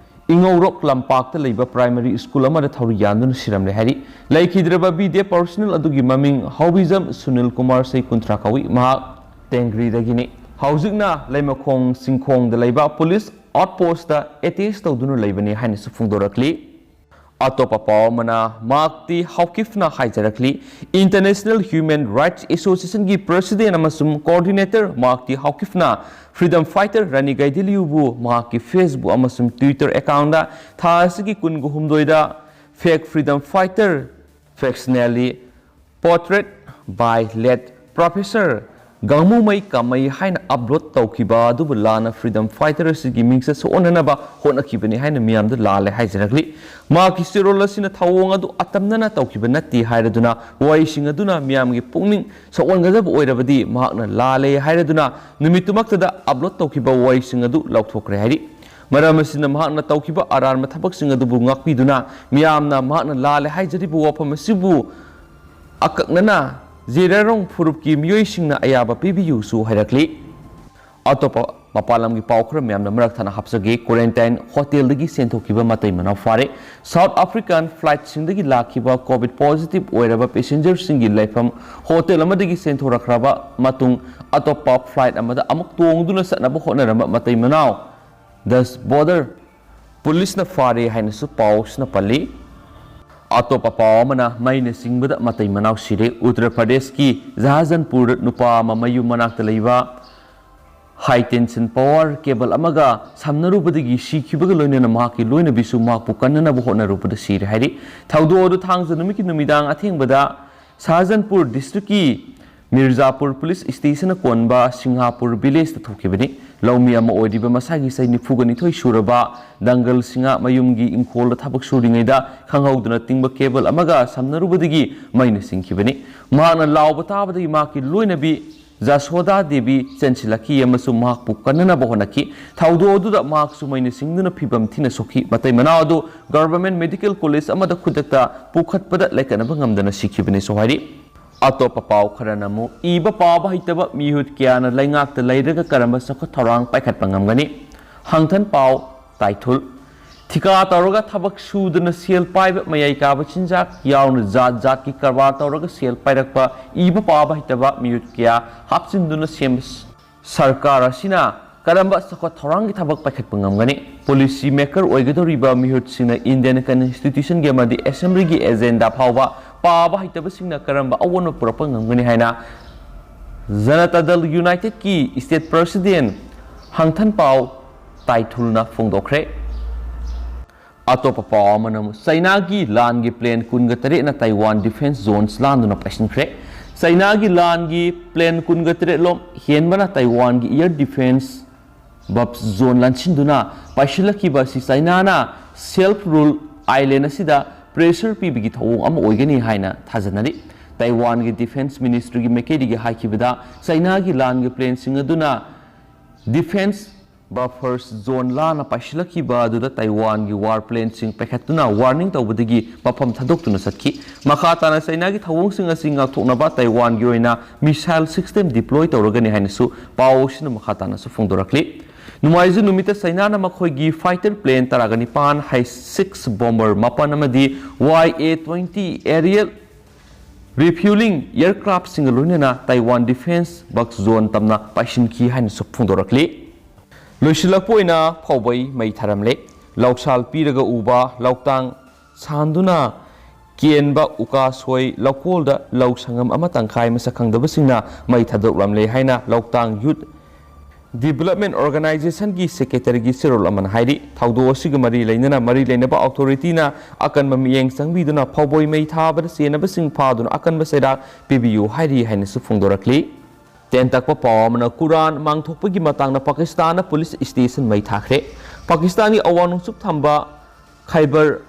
ꯏꯉꯧꯔꯣꯛ ꯂꯝꯄꯥꯛꯇ ꯂꯩꯕ ꯄ꯭ꯔꯥꯏꯃꯔꯤ ꯁ꯭ꯀꯨꯜ ꯑꯃꯗ ꯊꯧꯔꯤ ꯌꯥꯟꯗꯨꯅ ꯁꯤꯔꯝꯂꯦ ꯍꯥꯏꯔꯤ꯫ ꯂꯩꯈꯤꯗ꯭ꯔꯕ ꯕꯤ ꯗꯤ ꯑꯦꯐ ꯄꯥꯔꯁꯅꯦꯜ ꯑꯗꯨꯒꯤ ꯃꯃꯤꯡ ꯍꯥꯎꯕꯤꯖꯝ ꯁꯨꯅꯤꯜ ꯀꯨꯃꯥꯔ, ꯆꯍꯤ ꯀꯨꯟꯊ꯭ꯔꯥ ꯀꯧꯏ꯫ ꯃꯍꯥꯛ ꯇꯦꯡꯒ꯭ꯔꯤꯗꯒꯤꯅꯤ꯫ ꯍꯧꯖꯤꯛꯅ ꯂꯩꯃꯈꯣꯡ ꯆꯤꯡꯈꯣꯡꯗ ꯂꯩꯕ ꯄꯨꯂꯤꯁ ꯑꯥꯎꯠꯄꯣꯁꯇ ꯑꯦꯇꯦꯆ ꯇꯧꯗꯨꯅ ꯂꯩꯕꯅꯤ ꯍꯥꯏꯅꯁꯨ ꯐꯣꯡꯗꯣꯔꯛꯂꯤ꯫ ꯑꯇꯣꯞꯄ ꯄꯥꯎ ꯑꯃꯅ, ꯃꯥꯔꯛ ꯇꯤ ꯍꯥꯎꯀꯤꯐꯅ ꯍꯥꯏꯖꯔꯛꯂꯤ꯫ International Human Rights Association ꯒꯤ president ꯑꯃꯁꯨꯡ coordinator ꯃꯥꯔꯛ ꯇꯤ ꯍꯥꯎꯀꯤꯐꯅ freedom fighter ꯔꯥꯅꯤ ꯒꯥꯏꯗꯤꯟꯂꯤꯌꯨꯕꯨ ꯃꯍꯥꯛꯀꯤ Facebook ꯑꯃꯁꯨꯡ Twitter account ꯊꯥ ꯑꯁꯤꯒꯤ ꯀꯨꯟꯒ ꯍꯨꯝꯗꯣꯏꯗ fake freedom fighter facsimile portrait by late professor ꯒꯥꯡꯃꯨꯃꯩ ꯀꯥꯃꯩ ꯍꯥꯏꯅ upload ꯇꯧꯈꯤꯕ ꯑꯗꯨꯕꯨ ꯂꯥꯟꯅ freedom fighter ꯑꯁꯤꯒꯤ ꯃꯤꯡꯆꯠ ꯁꯣꯛꯍꯟꯅꯅꯕ ꯍꯣꯠꯅꯈꯤꯕꯅꯤ ꯍꯥꯏꯅ ꯃꯤꯌꯥꯝꯗ ꯂꯥꯜꯂꯦ ꯍꯥꯏꯖꯔꯛꯂꯤ꯫ ꯃꯍꯥꯛꯀꯤ ꯆꯦꯔꯣꯜ ꯑꯁꯤꯅ ꯊꯧꯑꯣꯡ ꯑꯗꯨ ꯑꯇꯝꯅꯅ ꯇꯧꯈꯤꯕ ꯅꯠꯇꯦ ꯍꯥꯏꯔꯗꯨꯅ, ꯋꯥꯍꯩꯁꯤꯡ ꯑꯗꯨꯅ ꯃꯤꯌꯥꯝꯒꯤ ꯄꯨꯛꯅꯤꯡ ꯁꯣꯛꯍꯟꯒꯗꯕ ꯑꯣꯏꯔꯕꯗꯤ ꯃꯍꯥꯛꯅ ꯂꯥꯜꯂꯦ ꯍꯥꯏꯔꯗꯨꯅ ꯅꯨꯃꯤꯠꯇꯨꯃꯛꯇꯗ upload ꯇꯧꯈꯤꯕ ꯋꯥꯍꯩꯁꯤꯡ ꯑꯗꯨ ꯂꯧꯊꯣꯛꯈ꯭ꯔꯦ ꯍꯥꯏꯔꯤ꯫ ꯃꯔꯝ ꯑꯁꯤꯅ ꯃꯍꯥꯛꯅ ꯇꯧꯈꯤꯕ ꯑꯔꯥꯟꯕ ꯊꯕꯛꯁꯤꯡ ꯑꯗꯨꯕꯨ ꯉꯥꯛꯄꯤꯗꯨꯅ ꯃꯤꯌꯥꯝꯅ ꯃꯍꯥꯛꯅ ꯂꯥꯜꯂꯦ ꯍꯥꯏꯖꯔꯤꯕ ꯋꯥꯐꯝ ꯑꯁꯤꯕꯨ ꯑꯀꯛꯅꯅ ꯖꯦꯔꯥꯔꯣꯡ ꯐꯨꯔꯨꯞꯀꯤ ꯃꯤꯑꯣꯏꯁꯤꯡꯅ ꯑꯌꯥꯕ ꯄꯤꯕꯤꯌꯨꯁꯨ ꯍꯥꯏꯔꯛꯂꯤ꯫ ꯑꯇꯣꯞꯄ ꯃꯄꯥꯟ ꯂꯝꯒꯤ ꯄꯥꯎ ꯈꯔ ꯃꯌꯥꯝꯅ ꯃꯔꯛ ꯊꯠꯅ ꯍꯥꯞꯆꯒꯦ꯫ Quarantine hotel ꯗꯒꯤ ꯁꯦꯟꯊꯣꯛꯈꯤꯕ ꯃꯇꯩ ꯃꯅꯥꯎ ꯐꯥꯔꯦ꯫ South African flight ꯁꯤꯡꯗꯒꯤ ꯂꯥꯛꯈꯤꯕ COVID positive ꯑꯣꯏꯔꯕ passenger ꯁꯤꯡꯒꯤ ꯂꯩꯐꯝ hotel ꯑꯃꯗꯒꯤ ꯁꯦꯟꯊꯣꯔꯛꯈ꯭ꯔꯕ ꯃꯇꯨꯡ ꯑꯇꯣꯞꯄ flight ꯑꯃꯗ ꯑꯃꯨꯛ ꯇꯣꯡꯗꯨꯅ ꯆꯠꯅꯕ ꯍꯣꯠꯅꯔꯝꯕ ꯃꯇꯩ ꯃꯅꯥꯎ Dutch Border Police ꯅ ꯐꯥꯔꯦ ꯍꯥꯏꯅꯁꯨ ꯄꯥꯎꯁꯤꯅ ꯄꯜꯂꯤ꯫ ꯑꯇꯣꯞꯄ ꯄꯥꯎ ꯑꯃꯅ ꯃꯩꯅ ꯆꯤꯡꯕꯗ ꯃꯇꯩ ꯃꯅꯥꯎ ꯁꯤꯔꯦ꯫ ꯎꯠꯇꯔ ꯄ꯭ꯔꯗꯦꯁꯀꯤ ꯖꯍꯥꯖꯟꯄꯨꯔꯗ ꯅꯨꯄꯥ ꯑꯃ ꯃꯌꯨꯝ ꯃꯅꯥꯛꯇ ꯂꯩꯕ high tension power cable ꯑꯃꯒ ꯁꯝꯅꯔꯨꯕꯗꯒꯤ ꯁꯤꯈꯤꯕꯒ ꯂꯣꯏꯅꯅ ꯃꯍꯥꯛꯀꯤ ꯂꯣꯏꯅꯕꯤꯁꯨ ꯃꯍꯥꯛꯄꯨ ꯀꯟꯅꯅꯕ ꯍꯣꯠꯅꯔꯨꯕꯗ ꯁꯤꯔꯦ ꯍꯥꯏꯔꯤ꯫ ꯊꯧꯗꯣꯛ ꯑꯗꯨ ꯊꯥꯡꯖ ꯅꯨꯃꯤꯠꯀꯤ ꯅꯨꯃꯤꯗꯥꯡ ꯑꯊꯦꯡꯕꯗ ꯁꯍꯥꯖꯟꯄꯨꯔ district ꯀꯤ ꯃꯤꯔꯖꯥꯄꯨꯔ police station ꯅ ꯀꯣꯟꯕ ꯁꯤꯡꯍꯥꯄꯨꯔ village ꯇ ꯊꯣꯛꯈꯤꯕꯅꯤ꯫ ꯂꯧꯃꯤ ꯑꯃ ꯑꯣꯏꯔꯤꯕ ꯃꯁꯥꯒꯤ ꯆꯍꯤ ꯅꯤꯐꯨꯒ ꯅꯤꯊꯣꯏ ꯁꯨꯔꯕ ꯗꯪꯒꯜ ꯁꯤꯡꯍ ꯃꯌꯨꯝꯒꯤ ꯏꯪꯈꯣꯜꯗ ꯊꯕꯛ ꯁꯨꯔꯤꯉꯩꯗ ꯈꯪꯍꯧꯗꯅ ꯇꯤꯡꯕ cable ꯑꯃꯒ ꯁꯝꯅꯔꯨꯕꯗꯒꯤ ꯃꯩꯅ ꯆꯤꯡꯈꯤꯕꯅꯤ꯫ ꯃꯍꯥꯛꯅ ꯂꯥꯎꯕ ꯇꯥꯕꯗꯒꯤ ꯃꯍꯥꯛꯀꯤ ꯂꯣꯏꯅꯕꯤ ꯖꯁꯣꯗꯥ ꯗꯦꯕꯤ ꯆꯦꯟꯁꯤꯜꯂꯛꯈꯤ ꯑꯃꯁꯨꯡ ꯃꯍꯥꯛꯄꯨ ꯀꯟꯅꯅꯕ ꯍꯣꯠꯅꯈꯤ꯫ ꯊꯧꯗꯣꯛ ꯑꯗꯨꯗ ꯃꯍꯥꯛꯁꯨ ꯃꯩꯅ ꯆꯤꯡꯗꯨꯅ ꯐꯤꯕꯝ ꯊꯤꯅ ꯁꯣꯛꯈꯤ꯫ ꯃꯇꯩ ꯃꯅꯥꯎ ꯑꯗꯨ Government Medical College ꯑꯃꯗ ꯈꯨꯗꯛꯇ ꯄꯨꯈꯠꯄꯗ ꯂꯥꯏꯀꯠꯅꯕ ꯉꯝꯗꯅ ꯁꯤꯈꯤꯕꯅꯤꯁꯨ ꯍꯥꯏꯔꯤ꯫ ꯑꯇꯣꯞꯄ ꯄꯥꯎ ꯈꯔꯅ ꯑꯃꯨꯛ, ꯏꯕ ꯄꯥꯕ ꯍꯩꯇꯕ ꯃꯤꯍꯨꯠ ꯀꯌꯥꯅ ꯂꯩꯉꯥꯛꯇ ꯂꯩꯔꯒ ꯀꯔꯝꯕ ꯆꯥꯎꯈꯠ ꯊꯧꯔꯥꯡ ꯄꯥꯏꯈꯠꯄ ꯉꯝꯒꯅꯤ? ꯍꯥꯡꯊꯟ ꯄꯥꯎ ꯇꯥꯏꯊꯨꯜ꯫ ꯊꯤꯀꯥ ꯇꯧꯔꯒ ꯊꯕꯛ ꯁꯨꯗꯅ ꯁꯦꯜ ꯄꯥꯏꯕ, ꯃꯌꯥꯏ ꯀꯥꯕ ꯆꯤꯟꯖꯥꯛ ꯌꯥꯎꯅ ꯖꯥꯠ ꯖꯥꯠꯀꯤ ꯀꯔꯕꯥꯔ ꯇꯧꯔꯒ ꯁꯦꯜ ꯄꯥꯏꯔꯛꯄ ꯏꯕ ꯄꯥꯕ ꯍꯩꯇꯕ ꯃꯤꯍꯨꯠ ꯀꯌꯥ ꯍꯥꯞꯆꯤꯟꯗꯨꯅ ꯁꯦꯝꯕ ꯁꯔꯀꯥꯔ ꯑꯁꯤꯅ ꯀꯔꯝꯕ ꯆꯥꯎꯈꯠ ꯊꯧꯔꯥꯡꯒꯤ ꯊꯕꯛ ꯄꯥꯏꯈꯠꯄ ꯉꯝꯒꯅꯤ? Policy maker ꯑꯣꯏꯒꯗꯧꯔꯤꯕ ꯃꯤꯍꯨꯠꯁꯤꯡꯅ Indian Constitutionꯒꯤ ꯑꯃꯗꯤ Assemblyꯒꯤ agenda ꯐꯥꯎꯕ ꯄꯥꯕ ꯍꯩꯇꯕꯁꯤꯡꯅ ꯀꯔꯝꯕ ꯑꯑꯣꯟꯕ ꯄꯨꯔꯛꯄ ꯉꯝꯒꯅꯤ ꯍꯥꯏꯅ Janata Dal Unitedꯀꯤ State President ꯍꯪꯊꯟꯄꯥꯎ ꯇꯥꯏꯊꯨꯜꯅ ꯐꯣꯡꯗꯣꯛꯈ꯭ꯔꯦ꯫ ꯑꯇꯣꯞꯄ ꯄꯥꯎ ꯑꯃꯅ ꯑꯃꯨꯛ ꯆꯩꯅꯥꯒꯤ ꯂꯥꯟꯒꯤ plane ꯀꯨꯟꯒ ꯇꯔꯦꯠꯅ Taiwan defence zones ꯂꯥꯟꯗꯨꯅ ꯄꯥꯏꯁꯤꯟꯈ꯭ꯔꯦ꯫ ꯆꯩꯅꯥꯒꯤ ꯂꯥꯟꯒꯤ plane ꯀꯨꯟꯒ ꯇꯔꯦꯠ ꯂꯣꯝ ꯍꯦꯟꯕꯅ Taiwanꯒꯤ air defence buffer zone ꯂꯥꯟꯁꯤꯟꯗꯨꯅ ꯄꯥꯏꯁꯤꯜꯂꯛꯈꯤꯕ ꯑꯁꯤ ꯆꯩꯅꯥꯅ self rule island ꯑꯁꯤꯗ pressure ꯄꯤꯕꯒꯤ ꯊꯧꯑꯣꯡ ꯑꯃ ꯑꯣꯏꯒꯅꯤ ꯍꯥꯏꯅ ꯊꯥꯖꯅꯔꯤ꯫ Taiwanꯒꯤ defence ministryꯒꯤ ꯃꯥꯏꯀꯩꯗꯒꯤ ꯍꯥꯏꯈꯤꯕꯗ, ꯆꯩꯅꯥꯒꯤ ꯂꯥꯟꯒꯤ planeꯁꯤꯡ ꯑꯗꯨꯅ defence buffer zone ꯂꯥꯟꯅ ꯄꯥꯏꯁꯤꯜꯂꯛꯈꯤꯕ ꯑꯗꯨꯗ Taiwanꯒꯤ war planeꯁꯤꯡ ꯄꯥꯏꯈꯠꯇꯨꯅ warning ꯇꯧꯕꯗꯒꯤ ꯃꯐꯝ ꯊꯥꯗꯣꯛꯇꯨꯅ ꯆꯠꯈꯤ꯫ ꯃꯈꯥ ꯇꯥꯅ ꯆꯩꯅꯥꯒꯤ ꯊꯧꯑꯣꯡꯁꯤꯡ ꯑꯁꯤ ꯉꯥꯛꯊꯣꯛꯅꯕ Taiwanꯒꯤ ꯑꯣꯏꯅ missile system deploy ꯇꯧꯔꯒꯅꯤ ꯍꯥꯏꯅꯁꯨ ꯄꯥꯎ ꯑꯁꯤꯅ ꯃꯈꯥ ꯇꯥꯅꯁꯨ ꯐꯣꯡꯗꯣꯔꯛꯂꯤ꯫ ꯅꯣꯡꯃꯥꯏꯖꯤꯡ ꯅꯨꯃꯤꯠꯇ ꯆꯩꯅꯥꯅ ꯃꯈꯣꯏꯒꯤ fighter plane ꯇꯔꯥꯒ ꯅꯤꯄꯥꯟ, H six bomber ꯃꯥꯄꯟ ꯑꯃꯗꯤ Y A twenty aerial refueling aircraftꯁꯤꯡꯒ ꯂꯣꯏꯅꯅ Taiwan defence buffer zone ꯇꯝꯅ ꯄꯥꯏꯁꯤꯟꯈꯤ ꯍꯥꯏꯅꯁꯨ ꯐꯣꯡꯗꯣꯔꯛꯂꯤ꯫ ꯂꯣꯏꯁꯤꯜꯂꯛꯄ ꯑꯣꯏꯅ ꯐꯥꯎꯕꯩ ꯃꯩ ꯊꯥꯔꯝꯂꯦ꯫ ꯂꯧꯁꯥꯜ ꯄꯤꯔꯒ ꯎꯕ ꯂꯧꯇꯥꯡ ꯁꯥꯟꯗꯨꯅ ꯀꯦꯟꯕ ꯎꯀꯥꯁꯣꯏ ꯂꯧꯀꯣꯜꯗ ꯂꯧ ꯁꯪꯒꯝ ꯑꯃ ꯇꯪꯈꯥꯏ ꯃꯁꯛ ꯈꯪꯗꯕꯁꯤꯡꯅ ꯃꯩ ꯊꯥꯗꯣꯛꯂꯝꯂꯦ ꯍꯥꯏꯅ ꯂꯧꯇꯥꯡ Youth Development Organizationꯒꯤ secretaryꯒꯤ ꯆꯦꯔꯣꯜ ꯑꯃꯅ ꯍꯥꯏꯔꯤ꯫ ꯊꯧꯗꯣꯛ ꯑꯁꯤꯒ ꯃꯔꯤ ꯂꯩꯅꯅ ꯃꯔꯤ ꯂꯩꯅꯕ authorityꯅ ꯑꯀꯟꯕ ꯃꯤꯠꯌꯦꯡ ꯆꯪꯕꯤꯗꯨꯅ ꯐꯥꯎꯕꯣꯏ ꯃꯩ ꯊꯥꯕꯗ ꯆꯦꯟꯅꯕꯁꯤꯡ ꯐꯥꯗꯨꯅ ꯑꯀꯟꯕ ꯆꯩꯔꯥꯛ ꯄꯤꯕꯤꯌꯨ ꯍꯥꯏꯔꯤ ꯍꯥꯏꯅꯁꯨ ꯐꯣꯡꯗꯣꯔꯛꯂꯤ꯫ ꯇꯦꯟꯇꯛꯄ ꯄꯥꯎ ꯑꯃꯅ ꯀꯨꯔꯥꯟ ꯃꯥꯡꯊꯣꯛꯄꯒꯤ ꯃꯇꯥꯡꯗ ꯄꯥꯀꯤꯁꯇꯥꯟꯅ police station ꯃꯩ ꯊꯥꯈ꯭ꯔꯦ꯫ ꯄꯥꯀꯤꯁꯇꯥꯟꯒꯤ ꯑꯋꯥꯡ ꯅꯣꯡꯆꯨꯞ ꯊꯪꯕ ꯈꯥꯏꯕꯔ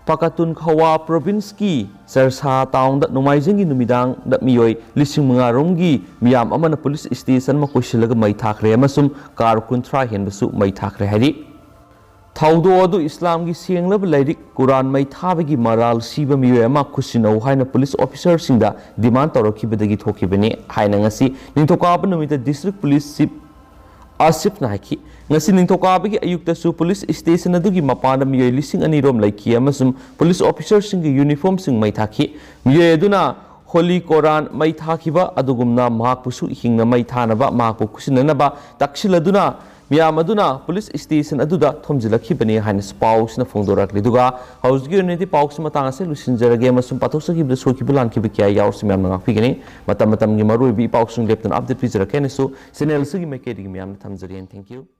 ꯄꯥꯀꯇꯨꯟꯈꯋꯥ provinceꯀꯤ ꯆꯔꯁꯥ townꯗ ꯅꯣꯡꯃꯥꯏꯖꯤꯡꯒꯤ ꯅꯨꯃꯤꯗꯥꯡꯗ ꯃꯤꯑꯣꯏ ꯂꯤꯁꯤꯡ ꯃꯉꯥ ꯔꯣꯝꯒꯤ ꯃꯤꯌꯥꯝ ꯑꯃꯅ police station ꯑꯃ ꯀꯣꯏꯁꯤꯜꯂꯒ ꯃꯩ ꯊꯥꯈ꯭ꯔꯦ ꯑꯃꯁꯨꯡ car ꯀꯨꯟꯊ꯭ꯔꯥ ꯍꯦꯟꯕꯁꯨ ꯃꯩ ꯊꯥꯈ꯭ꯔꯦ ꯍꯥꯏꯔꯤ꯫ ꯊꯧꯗꯣꯛ ꯑꯗꯨ ꯏꯁꯂꯥꯝꯒꯤ ꯁꯦꯡꯂꯕ ꯂꯥꯏꯔꯤꯛ ꯀꯨꯔꯥꯟ ꯃꯩ ꯊꯥꯕꯒꯤ ꯃꯔꯥꯜ ꯁꯤꯕ ꯃꯤꯑꯣꯏ ꯑꯃ ꯈꯨꯠꯁꯤꯟꯅꯧ ꯍꯥꯏꯅ police officerꯁꯤꯡꯗ demand ꯇꯧꯔꯛꯈꯤꯕꯗꯒꯤ ꯊꯣꯛꯈꯤꯕꯅꯤ ꯍꯥꯏꯅ ꯉꯁꯤ ꯅꯤꯡꯊꯧꯀꯥꯕ ꯅꯨꯃꯤꯠꯇ district police chief ꯑꯥꯁꯤꯐꯅ ꯍꯥꯏꯈꯤ꯫ ꯉꯁꯤ ꯅꯤꯡꯊꯧꯀꯥꯕꯒꯤ ꯑꯌꯨꯛꯇꯁꯨ police station ꯑꯗꯨꯒꯤ ꯃꯄꯥꯟꯗ ꯃꯤꯑꯣꯏ ꯂꯤꯁꯤꯡ ꯑꯅꯤ ꯔꯣꯝ ꯂꯩꯈꯤ ꯑꯃꯁꯨꯡ police officerꯁꯤꯡꯒꯤ uniformꯁꯤꯡ ꯃꯩ ꯊꯥꯈꯤ꯫ ꯃꯤꯑꯣꯏ ꯑꯗꯨꯅ ꯍꯣꯂꯤ ꯀꯣꯔꯥꯟ ꯃꯩ ꯊꯥꯈꯤꯕ ꯑꯗꯨꯒꯨꯝꯅ ꯃꯍꯥꯛꯄꯨꯁꯨ ꯏꯍꯤꯡꯅ ꯃꯩ ꯊꯥꯅꯕ, ꯃꯍꯥꯛꯄꯨ ꯈꯨꯠꯁꯤꯟꯅꯅꯕ ꯇꯛꯁꯤꯜꯂꯗꯨꯅ ꯃꯤꯌꯥꯝ ꯑꯗꯨꯅ ꯄꯨꯂꯤꯁ ꯁ꯭ꯇꯦꯁꯟ ꯑꯗꯨꯗ ꯊꯣꯝꯖꯤꯜꯂꯛꯈꯤꯕꯅꯤ ꯍꯥꯏꯅꯁꯨ ꯄꯥꯎꯁꯤꯅ ꯐꯣꯡꯗꯣꯔꯛꯂꯤ꯫ ꯑꯗꯨꯒ ꯍꯧꯖꯤꯛꯀꯤ ꯑꯣꯏꯅꯗꯤ ꯄꯥꯎꯁꯤ ꯃꯇꯥꯡ ꯑꯁꯦ ꯂꯣꯏꯁꯤꯟꯖꯔꯒꯦ ꯑꯃꯁꯨꯡ ꯄꯥꯊꯣꯛꯆꯈꯤꯕꯗ ꯁꯣꯏꯈꯤꯕ ꯂꯥꯟꯈꯤꯕ ꯀꯌꯥ ꯌꯥꯎꯔꯁꯨ ꯃꯌꯥꯝꯅ ꯉꯥꯛꯄꯤꯒꯅꯤ꯫ ꯃꯇꯝ ꯃꯇꯝꯒꯤ ꯃꯔꯨꯑꯣꯏꯕ ꯏ ꯄꯥꯎꯁꯤꯡ ꯂꯦꯞꯇꯅ ꯑꯞꯗꯦꯠ ꯄꯤꯖꯔꯛꯀꯦ ꯍꯥꯏꯅꯁꯨ ꯆꯦꯅꯦꯜ ꯑꯁꯤꯒꯤ ꯃꯥꯏꯀꯩꯗꯒꯤ ꯃꯌꯥꯝꯗ ꯊꯝꯖꯔꯤ꯫ And thank you꯫